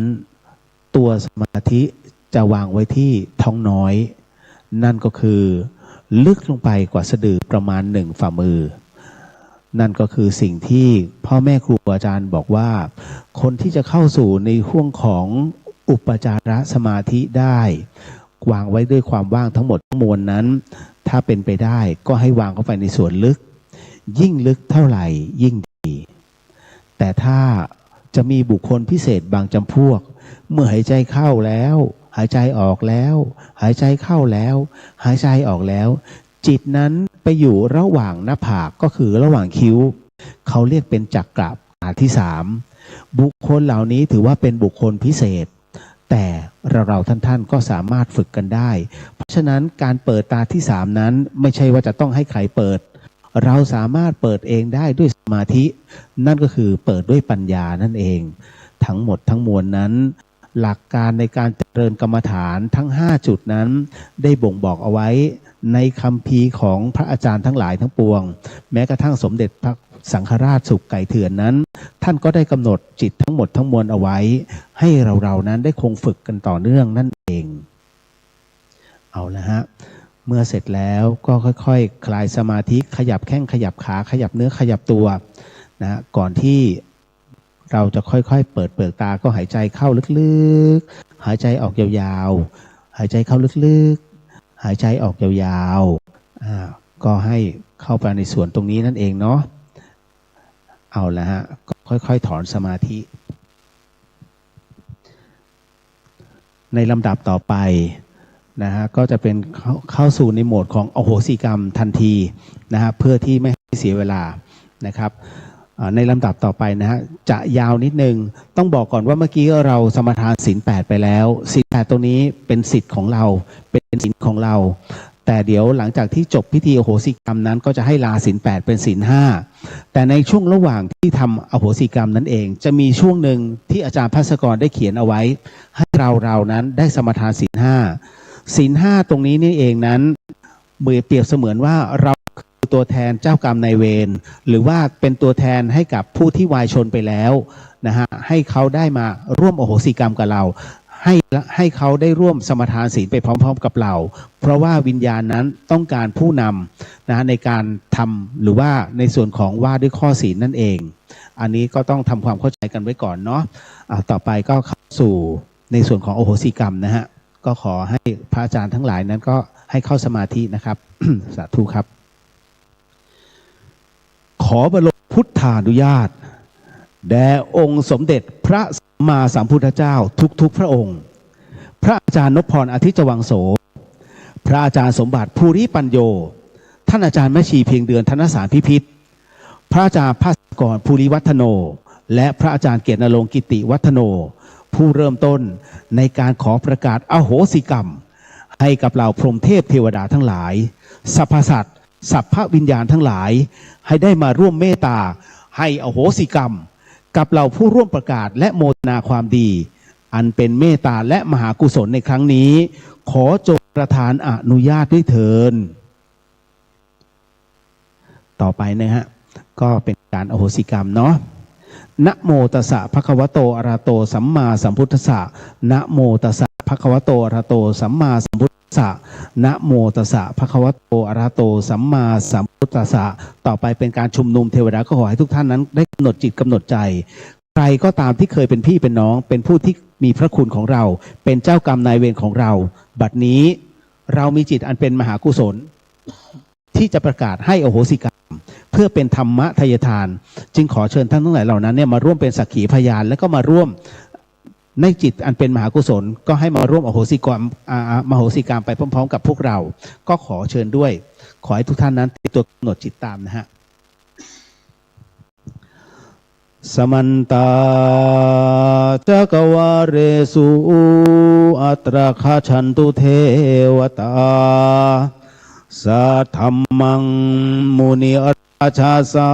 ตัวสมาธิจะวางไว้ที่ท้องน้อย นั่นก็คือลึกลงไปกว่าสะดือประมาณหนึ่งฝ่ามือ นั่นก็คือสิ่งที่พ่อแม่ครูอาจารย์บอกว่า คนที่จะเข้าสู่ในห่วงของอุปจารสมาธิได้ วางไว้ด้วยความว่างทั้งหมดทั้งมวลนั้น ถ้าเป็นไปได้ก็ให้วางเข้าไปในส่วนลึก ยิ่งลึกเท่าไหร่ยิ่งดี แต่ถ้าจะมีบุคคลพิเศษบางจำพวก เมื่อหายใจเข้าแล้ว หายใจออกแล้ว หายใจเข้าแล้ว หายใจออกแล้ว จิตนั้นไปอยู่ระหว่างหน้าผาก ก็คือระหว่างคิ้ว เขาเรียกเป็นจักระฐานที่สาม บุคคลเหล่านี้ถือว่าเป็นบุคคลพิเศษ แต่เราๆท่านๆก็สามารถฝึกกันได้ เพราะฉะนั้นการเปิดตาที่สามนั้นไม่ใช่ว่าจะต้องให้ใครเปิด เราสามารถเปิดเองได้ด้วยสมาธิ นั่นก็คือเปิดด้วยปัญญานั่นเอง ทั้งหมดทั้งมวลนั้น หลักการในการเจริญกรรมฐานทั้งห้าจุดนั้น ได้บ่งบอกเอาไว้ในคัมภีร์ของพระอาจารย์ทั้งหลายทั้งปวง แม้กระทั่งสมเด็จพระสังฆราชสุขไก่เถื่อนนั้น ท่านก็ได้กำหนดจิตทั้งหมดทั้งมวลเอาไว้ ให้เราๆนั้นได้คงฝึกกันต่อเนื่องนั่นเอง เอาละฮะ เมื่อเสร็จแล้วก็ค่อยๆ คลายสมาธิ ขยับแข้งขยับขา ขยับเนื้อขยับตัวนะฮะ ก่อนที่เราจะค่อยๆ เปิดเปลือกตา ก็หายใจเข้าลึกๆ หายใจออกยาวๆ หายใจเข้าลึกๆ หายใจออกยาวๆ อ่า ก็ให้เข้าไปในส่วนตรงนี้นั่นเองเนาะ เอาละฮะ ก็ค่อยๆ ถอนสมาธิ ในลำดับต่อไปนะฮะ ก็จะเป็นเข้าเข้าสู่ในโหมดของอโหสิกรรมทันทีนะฮะ เพื่อที่ไม่ให้เสียเวลานะครับ อ่า ในลำดับต่อไปนะฮะ จะยาวนิดนึง ต้องบอกก่อนว่าเมื่อกี้เราสมาทานศีลแปดไปแล้ว ศีลแปดตรงนี้เป็นสิทธิ์ของเรา เป็นศีลของเรา แต่เดี๋ยวหลังจากที่จบพิธีอโหสิกรรมนั้น ก็จะให้ลาศีลแปดเป็นศีลห้า แต่ในช่วงระหว่างที่ทำอโหสิกรรมนั้นเอง จะมีช่วงหนึ่งที่อาจารย์ภัสกรได้เขียนเอาไว้ ให้เราเรานั้นได้สมาทานศีลห้า ศีลห้าตรงนี้นี่เองนั้น เหมือนเปรียบเสมือนว่าเราคือตัวแทนเจ้ากรรมนายเวร หรือว่าเป็นตัวแทนให้กับผู้ที่วายชนไปแล้วนะฮะ ให้เขาได้มาร่วมอโหสิกรรมกับเรา ให้ให้เขาได้ร่วมสมาทานศีลไปพร้อมๆ กับเรา เพราะว่าวิญญาณนั้นต้องการผู้นำนะฮะ ในการทำหรือว่าในส่วนของว่าด้วยข้อศีลนั่นเอง อันนี้ก็ต้องทำความเข้าใจกันไว้ก่อนเนาะ อ่า ต่อไปก็เข้าสู่ในส่วนของอโหสิกรรมนะฮะ ก็ขอให้พระอาจารย์ทั้งหลายนั้นก็ให้เข้าสมาธินะครับ สาธุครับ ขอบรมพุทธานุญาต แด่องค์สมเด็จพระสัมมาสัมพุทธเจ้าทุกๆพระองค์ พระอาจารย์นพพร อาทิจวังโส พระอาจารย์สมบัติ ภูริปัญโญ ท่านอาจารย์แม่ชี เพียงเดือน ธนสารพิพิธ พระอาจารย์ภัสกร ภูริวัฒโน และพระอาจารย์เกียรติณรงค์ กิติวัฒโน ผู้เริ่มต้นในการขอประกาศอโหสิกรรม ให้กับเหล่าพรหมเทพเทวดาทั้งหลาย สรรพสัตว์ สรรพวิญญาณทั้งหลาย ให้ได้มาร่วมเมตตา ให้อโหสิกรรม กับเหล่าผู้ร่วมประกาศและโมทนาความดี อันเป็นเมตตาและมหากุศลในครั้งนี้ ขอจงประทานอนุญาตด้วยเทอญ ต่อไปนะฮะ ก็เป็นการอโหสิกรรมเนาะ Namo tassa bhagavato arahato sammāsambuddhassa. Namo tassa bhagavato arahato sammāsambuddhassa. Namo tassa bhagavato arahato sammāsambuddhassa. ต่อไปเป็นการชุมนุมเทวดา ก็ขอให้ทุกท่านนั้นได้กำหนดจิตกำหนดใจ ใครก็ตามที่เคยเป็นพี่เป็นน้อง เป็นผู้ที่มีพระคุณของเรา เป็นเจ้ากรรมนายเวรของเรา บัดนี้เรามีจิตอันเป็นมหากุศล ที่จะประกาศให้อโหสิกรรม เพื่อเป็นธรรมทายทาน จึงขอเชิญท่านทั้งหลายเหล่านั้นเนี่ยมาร่วมเป็นสักขีพยาน และก็มาร่วมในจิตอันเป็นมหากุศล ก็ให้มาร่วมอโหสิกรรม อ่า อ่ามโหสิกรรมไปพร้อมๆ กับพวกเรา ก็ขอเชิญด้วย ขอให้ทุกท่านนั้นเตรียมตัวกำหนดจิตตามนะฮะ Samantā cakkavāḷesu atrāgacchantu devatā, saddhammaṃ munirājassa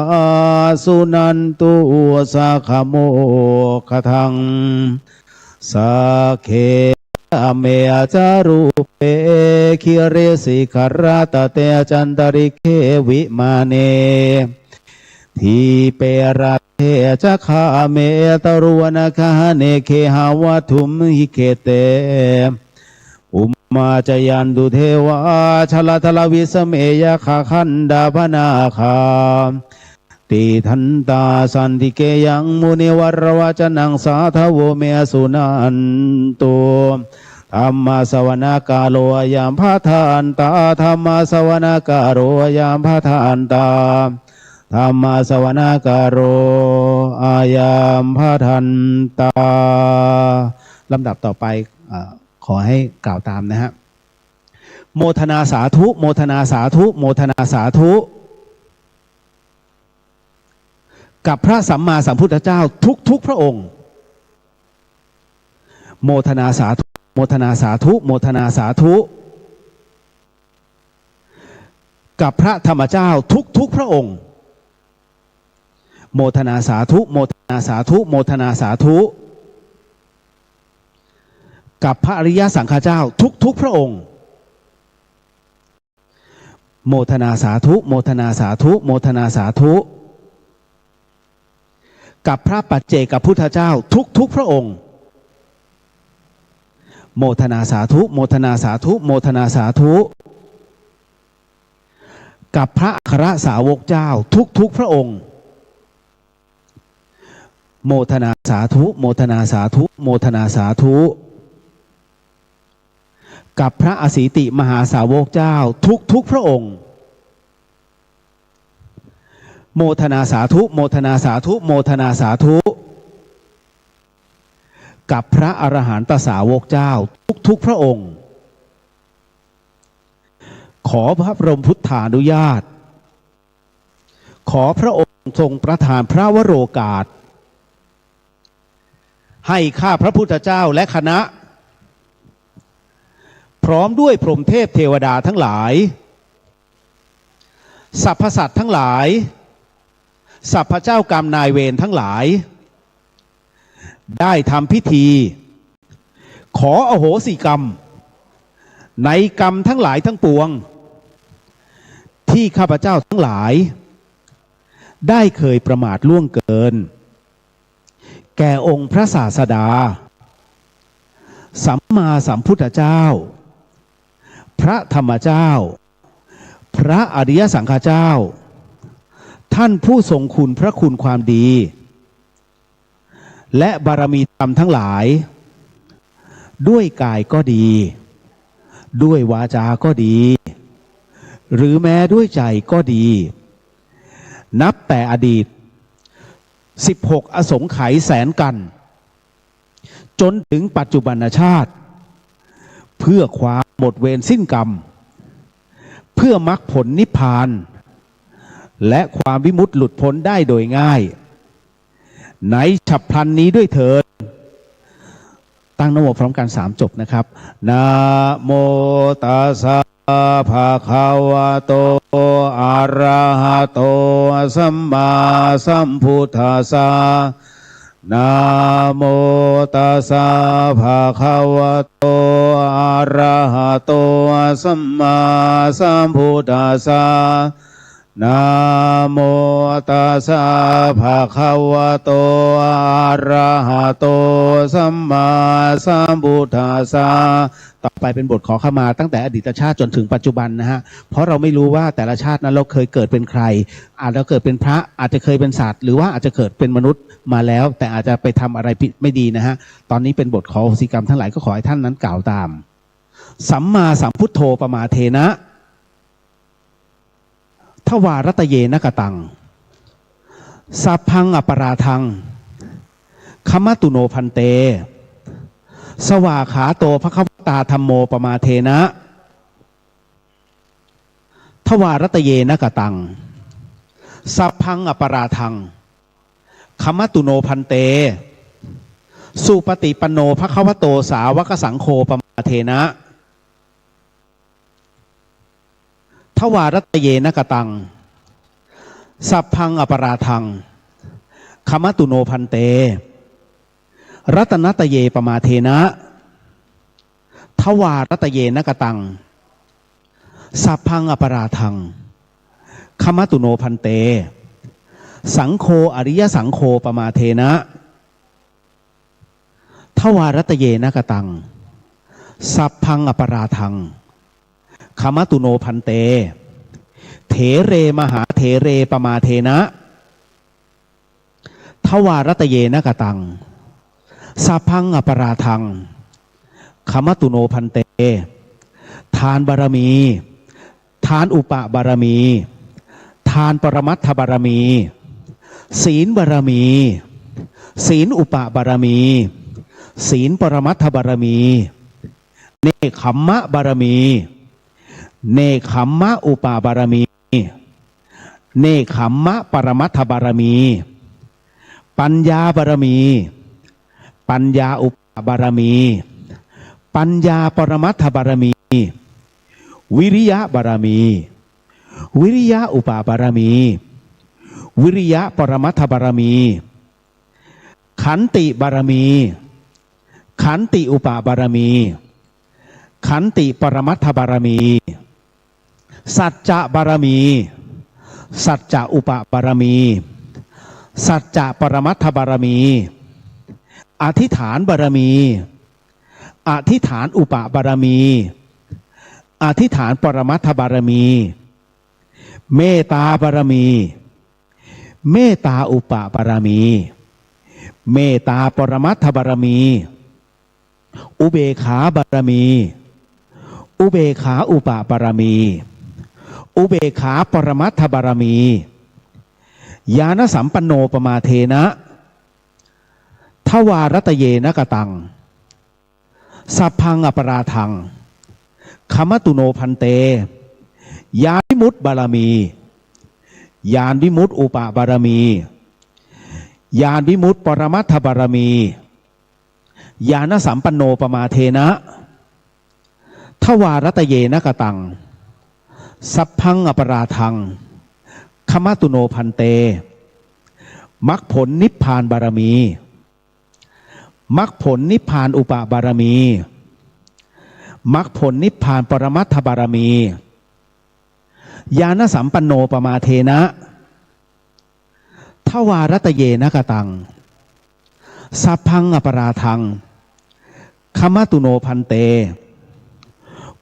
suṇantu saggamokkhadaṃ. Sagge kāme ca rūpe girisikharataṭe cantalikkhe vimāne, dīpe raṭṭhe ca gāme taruvanagahane gehavatthumhi khette, bhummā cāyantu devā jalathalavisame yakkhagandhabbanāgā, tiṭṭhantā santike yaṃ munivaravacanaṃ sādhavo me suṇantu. Dhammassavanakālo ayambhadantā. Dhammassavanakālo ayambhadantā. Dhammassavanakālo ayambhadantā. ลำดับต่อไป เอ่อ ขอให้กล่าวตามนะฮะ โมทนาสาธุ โมทนาสาธุ โมทนาสาธุ กับพระสัมมาสัมพุทธเจ้าทุกๆพระองค์ โมทนาสาธุ โมทนาสาธุ โมทนาสาธุ กับพระธรรมเจ้าทุกๆพระองค์ โมทนาสาธุ โมทนาสาธุ โมทนาสาธุ กับพระอริยสังฆเจ้าทุกๆพระองค์ โมทนาสาธุ โมทนาสาธุ โมทนาสาธุ กับพระปัจเจกพุทธเจ้าทุกๆพระองค์ โมทนาสาธุ โมทนาสาธุ โมทนาสาธุ กับพระอัครสาวกเจ้าทุกๆพระองค์ โมทนาสาธุ โมทนาสาธุ โมทนาสาธุ กับพระอสีติมหาสาวกเจ้าทุกๆพระองค์ โมทนาสาธุ โมทนาสาธุ โมทนาสาธุ กับพระอรหันตสาวกเจ้าทุกๆพระองค์ ขอพระบรมพุทธานุญาต ขอพระองค์ทรงประทานพระวโรกาส ให้ข้าพระพุทธเจ้าและคณะ พร้อมด้วยพรหมเทพเทวดาทั้งหลาย สรรพสัตว์ทั้งหลาย สรรพเจ้ากรรมนายเวรทั้งหลาย ได้ทำพิธี ขออโหสิกรรม ในกรรมทั้งหลายทั้งปวง ที่ข้าพเจ้าทั้งหลาย ได้เคยประมาทล่วงเกิน แก่องค์พระศาสดา สัมมาสัมพุทธเจ้า พระธรรมเจ้า พระอริยสังฆเจ้า ท่านผู้ทรงคุณพระคุณความดี และบารมีธรรมทั้งหลาย ด้วยกายก็ดี ด้วยวาจาก็ดี หรือแม้ด้วยใจก็ดี นับแต่อดีต สิบหก อสงไขยแสนกัล จนถึงปัจจุบันชาติ เพื่อความหมดเวรสิ้นกรรม เพื่อมรรคผลนิพพาน และความวิมุตติหลุดพ้นได้โดยง่าย ในฉับพลันนี้ด้วยเทอญ ตั้งนะโมพร้อมกันสามจบนะครับ Namo tassa bhagavato arahato sammāsambuddhassa. Namo tassa bhagavato arahato sammāsambuddhassa. Namo tassa bhagavato arahato sammāsambuddhassa. ต่อไปเป็นบทขอขมาตั้งแต่อดีตชาติจนถึงปัจจุบันนะฮะ เพราะเราไม่รู้ว่าแต่ละชาตินั้นเราเคยเกิดเป็นใคร อาจจะเกิดเป็นพระ อาจจะเคยเป็นสัตว์ หรือว่าอาจจะเกิดเป็นมนุษย์มาแล้ว แต่อาจจะไปทำอะไรผิดไม่ดีนะฮะ ตอนนี้เป็นบทขออโหสิกรรมทั้งหลาย ก็ขอให้ท่านนั้นกล่าวตาม Sammāsambuddho pamādena dvārattayena kataṃ sabbaṃ aparādhaṃ khamatu no bhante. Svākkhāto bhagavatā dhammo pamādena dvārattayena kataṃ sabbaṃ aparādhaṃ khamatu no bhante. Supaṭipanno bhagavato sāvakasaṅgho pamādena dvārattayena kataṃ sabbaṃ aparādhaṃ khamatu no bhante. Ratanattaye pamādena dvārattayena kataṃ sabbaṃ aparādhaṃ khamatu no bhante. Saṅgho ariyasaṅgho pamādena dvārattayena kataṃ sabbaṃ aparādhaṃ khamatu no bhante. There mahāthere pamādena dvārattayena kataṃ sabbaṃ aparādhaṃ khamatu no bhante. ทานบารมี ทานอุปบารมี ทานปรมัตถบารมี ศีลบารมี ศีลอุปบารมี ศีลปรมัตถบารมี เนกขัมมะบารมี เนกขัมมะอุปบารมี เนกขัมมะปรมัตถบารมี ปัญญาบารมี ปัญญาอุป บารมี ปัญญาปรมัตถบารมี วิริยะบารมี วิริยะอุปบารมี วิริยะปรมัตถบารมี ขันติบารมี ขันติอุปบารมี ขันติปรมัตถบารมี สัจจะบารมี สัจจะอุปบารมี สัจจะปรมัตถบารมี อธิษฐานบารมี อธิษฐานอุปบารมี อธิษฐานปรมัตถบารมี เมตตาบารมี เมตตาอุปบารมี เมตตาปรมัตถบารมี อุเบกขาบารมี อุเบกขาอุปบารมี อุเบกขาปรมัตถบารมี ญาณสัมปันโนปมาเทนะ ทวารัตเยนะกตัง สัพพังอปราทัง ขมตุโนพันเต ญาณวิมุตติบารมี ญาณวิมุตติอุปบารมี ญาณวิมุตติปรมัตถบารมี ญาณสัมปันโนปมาเทนะ ทวารัตเยนะกตัง สัพพังอปราทัง ขมตุโนพันเต มรรคผลนิพพานบารมี มรรคผลนิพพานอุปบารมี มรรคผลนิพพานปรมัตถบารมี ญาณสัมปันโนปมาเทนะ ทวารัตเยนะกตัง สัพพังอปราทัง ขมตุโนพันเต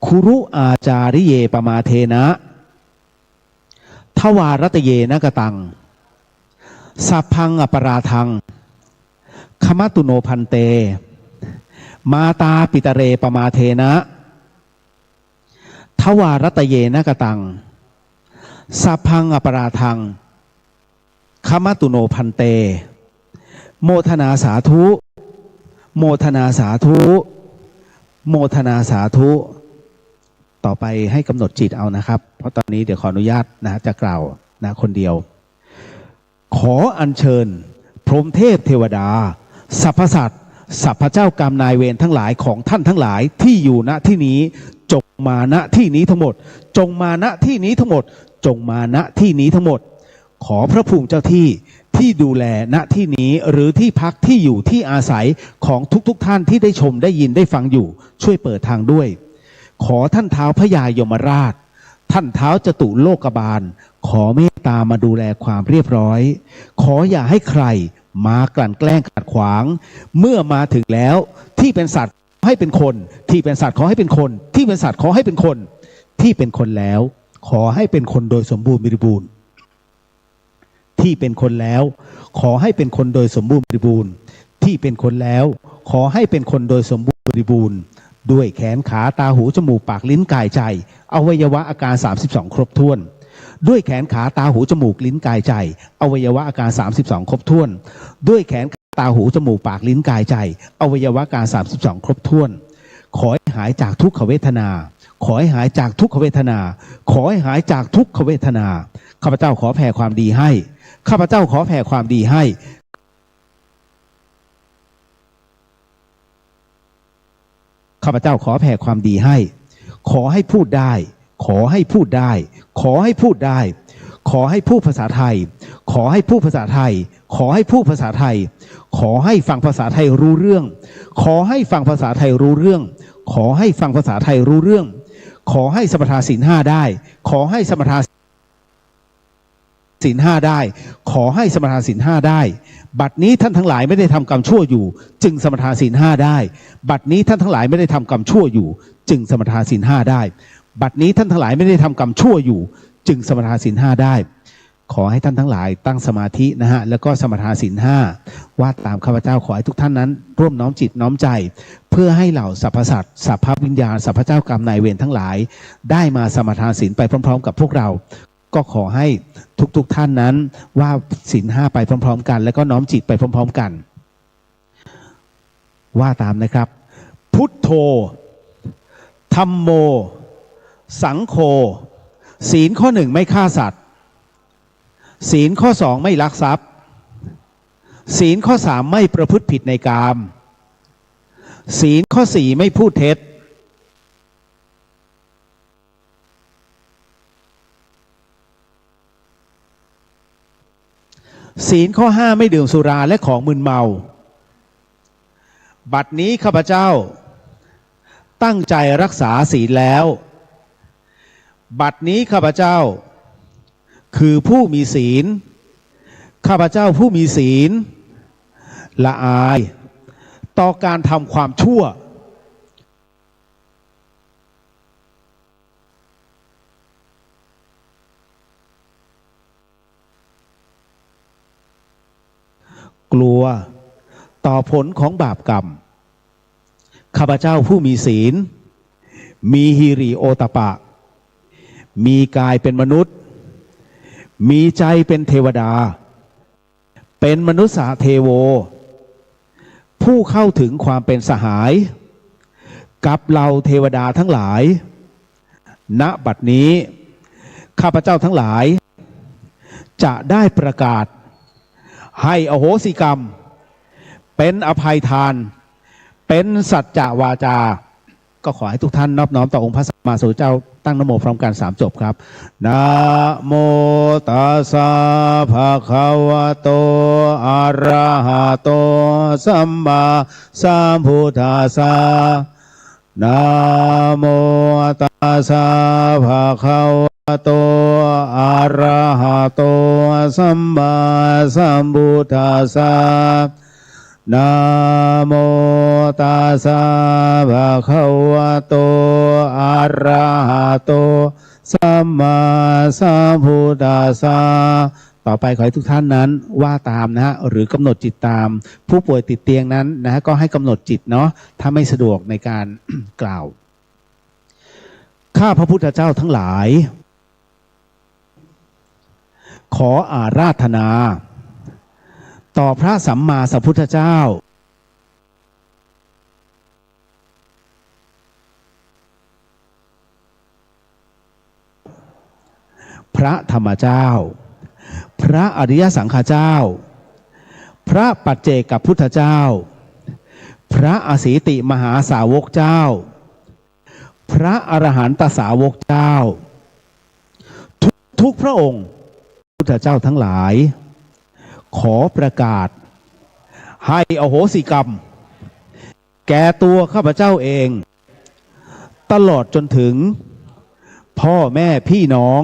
คุรุอาจาริเยปมาเทนะ ทวารัตเยนะกตัง สัพพังอปราทัง ขมตุโนพันเต มาตาปิตะเรปมาเทนะ ทวารัตเยนะกตัง สัพพังอปราทัง ขมตุโนพันเต โมทนาสาธุ โมทนาสาธุ โมทนาสาธุ ต่อไปให้กำหนดจิตเอานะครับ เพราะตอนนี้เดี๋ยวขออนุญาตนะ จะกล่าวนะ คนเดียว ขออัญเชิญพรหมเทพเทวดา สรรพสัตว์ สรรพเจ้ากรรมนายเวรทั้งหลายของท่านทั้งหลายที่อยู่ณที่นี้ จงมาณที่นี้ทั้งหมด จงมาณที่นี้ทั้งหมด จงมาณที่นี้ทั้งหมด ขอพระภูมิเจ้าที่ที่ดูแลณที่นี้ หรือที่พักที่อยู่ที่อาศัยของทุกๆท่านที่ได้ชมได้ยินได้ฟังอยู่ ช่วยเปิดทางด้วย ขอท่านท้าวพญายมราช ท่านท้าวจตุโลกบาล ขอเมตตามาดูแลความเรียบร้อย ขออย่าให้ใครมากลั่นแกล้งขัดขวาง เมื่อมาถึงแล้ว ที่เป็นสัตว์ให้เป็นคน ที่เป็นสัตว์ขอให้เป็นคน ที่เป็นสัตว์ขอให้เป็นคน ที่เป็นคนแล้ว ขอให้เป็นคนโดยสมบูรณ์บริบูรณ์ ที่เป็นคนแล้ว ขอให้เป็นคนโดยสมบูรณ์บริบูรณ์ ที่เป็นคนแล้ว ขอให้เป็นคนโดยสมบูรณ์บริบูรณ์ ด้วยแขนขาตาหูจมูกปากลิ้นกายใจ อวัยวะอาการ สามสิบสอง ครบถ้วน ด้วยแขนขาตาหูจมูกลิ้นกายใจ อวัยวะอาการ สามสิบสอง ครบถ้วน ด้วยแขนขาตาหูจมูกปากลิ้นกายใจ อวัยวะอาการ สามสิบสอง ครบถ้วน ขอให้หายจากทุกขเวทนา ขอให้หายจากทุกขเวทนา ขอให้หายจากทุกขเวทนา ข้าพเจ้าขอแผ่ความดีให้ ข้าพเจ้าขอแผ่ความดีให้ ข้าพเจ้าขอแผ่ความดีให้ ขอให้พูดได้ ขอให้พูดได้ ขอให้พูดได้ ขอให้พูดภาษาไทย ขอให้พูดภาษาไทย ขอให้พูดภาษาไทย ขอให้ฟังภาษาไทยรู้เรื่อง ขอให้ฟังภาษาไทยรู้เรื่อง ขอให้ฟังภาษาไทยรู้เรื่อง ขอให้สมาทานศีลห้าได้ ขอให้สมาทาน ศีลห้าได้ ขอให้สมาทานศีลห้าได้ บัดนี้ท่านทั้งหลายไม่ได้ทำกรรมชั่วอยู่ จึงสมาทานศีลห้าได้ บัดนี้ท่านทั้งหลายไม่ได้ทำกรรมชั่วอยู่ จึงสมาทานศีลห้าได้ บัดนี้ท่านทั้งหลายไม่ได้ทำกรรมชั่วอยู่ จึงสมาทานศีลห้าได้ ขอให้ท่านทั้งหลายตั้งสมาธินะฮะ แล้วก็สมาทานศีลห้า ว่าตามข้าพเจ้า ขอให้ทุกท่านนั้นร่วมน้อมจิตน้อมใจ เพื่อให้เหล่าสรรพสัตว์ สรรพวิญญาณ สรรพเจ้ากรรมนายเวรทั้งหลาย ได้มาสมาทานศีลไปพร้อมๆกับพวกเรา ก็ขอให้ทุกๆท่านนั้นว่าศีลห้าไปพร้อมๆกัน แล้วก็น้อมจิตไปพร้อมๆกัน ว่าตามนะครับ พุทโธ ธัมโม สังโฆ ศีลข้อหนึ่งไม่ฆ่าสัตว์ ศีลข้อสองไม่ลักทรัพย์ ศีลข้อสามไม่ประพฤติผิดในกาม ศีลข้อสี่ไม่พูดเท็จ ศีลข้อห้าไม่ดื่มสุราและของมึนเมา บัดนี้ข้าพเจ้าตั้งใจรักษาศีลแล้ว บัดนี้ข้าพเจ้าคือผู้มีศีล ข้าพเจ้าผู้มีศีล ละอายต่อการทำความชั่ว กลัวต่อผลของบาปกรรม ข้าพเจ้าผู้มีศีล มีหิริโอตตัปปะ มีกายเป็นมนุษย์ มีใจเป็นเทวดา เป็นมนุสสะเทโว ผู้เข้าถึงความเป็นสหาย กับเหล่าเทวดาทั้งหลาย ณ บัดนี้ ข้าพเจ้าทั้งหลาย จะได้ประกาศ ให้อโหสิกรรม เป็นอภัยทาน เป็นสัจจวาจา ก็ขอให้ทุกท่านนอบน้อมต่อองค์พระสัมมาสัมพุทธเจ้า ตั้งนะโมพร้อมกันสามจบครับ Namo tassa bhagavato arahato sammāsambuddhassa. Namo tassa bhagavato arahato sammāsambuddhassa. Namo tassa bhagavato arahato sammāsambuddhassa. ต่อไปขอให้ทุกท่านนั้นว่าตามนะฮะ หรือกำหนดจิตตาม ผู้ป่วยติดเตียงนั้นนะฮะ ก็ให้กำหนดจิตเนาะ ถ้าไม่สะดวกในการ กล่าว ข้าพระพุทธเจ้าทั้งหลาย ขออาราธนา ต่อพระสัมมาสัมพุทธเจ้า พระธรรมเจ้า พระอริยสังฆเจ้า พระปัจเจกพุทธเจ้า พระอสีติมหาสาวกเจ้า พระอรหันตสาวกเจ้า ทุกๆพระองค์ พุทธเจ้าทั้งหลาย ขอประกาศ ให้อโหสิกรรม แก่ตัวข้าพเจ้าเอง ตลอดจนถึง พ่อแม่พี่น้อง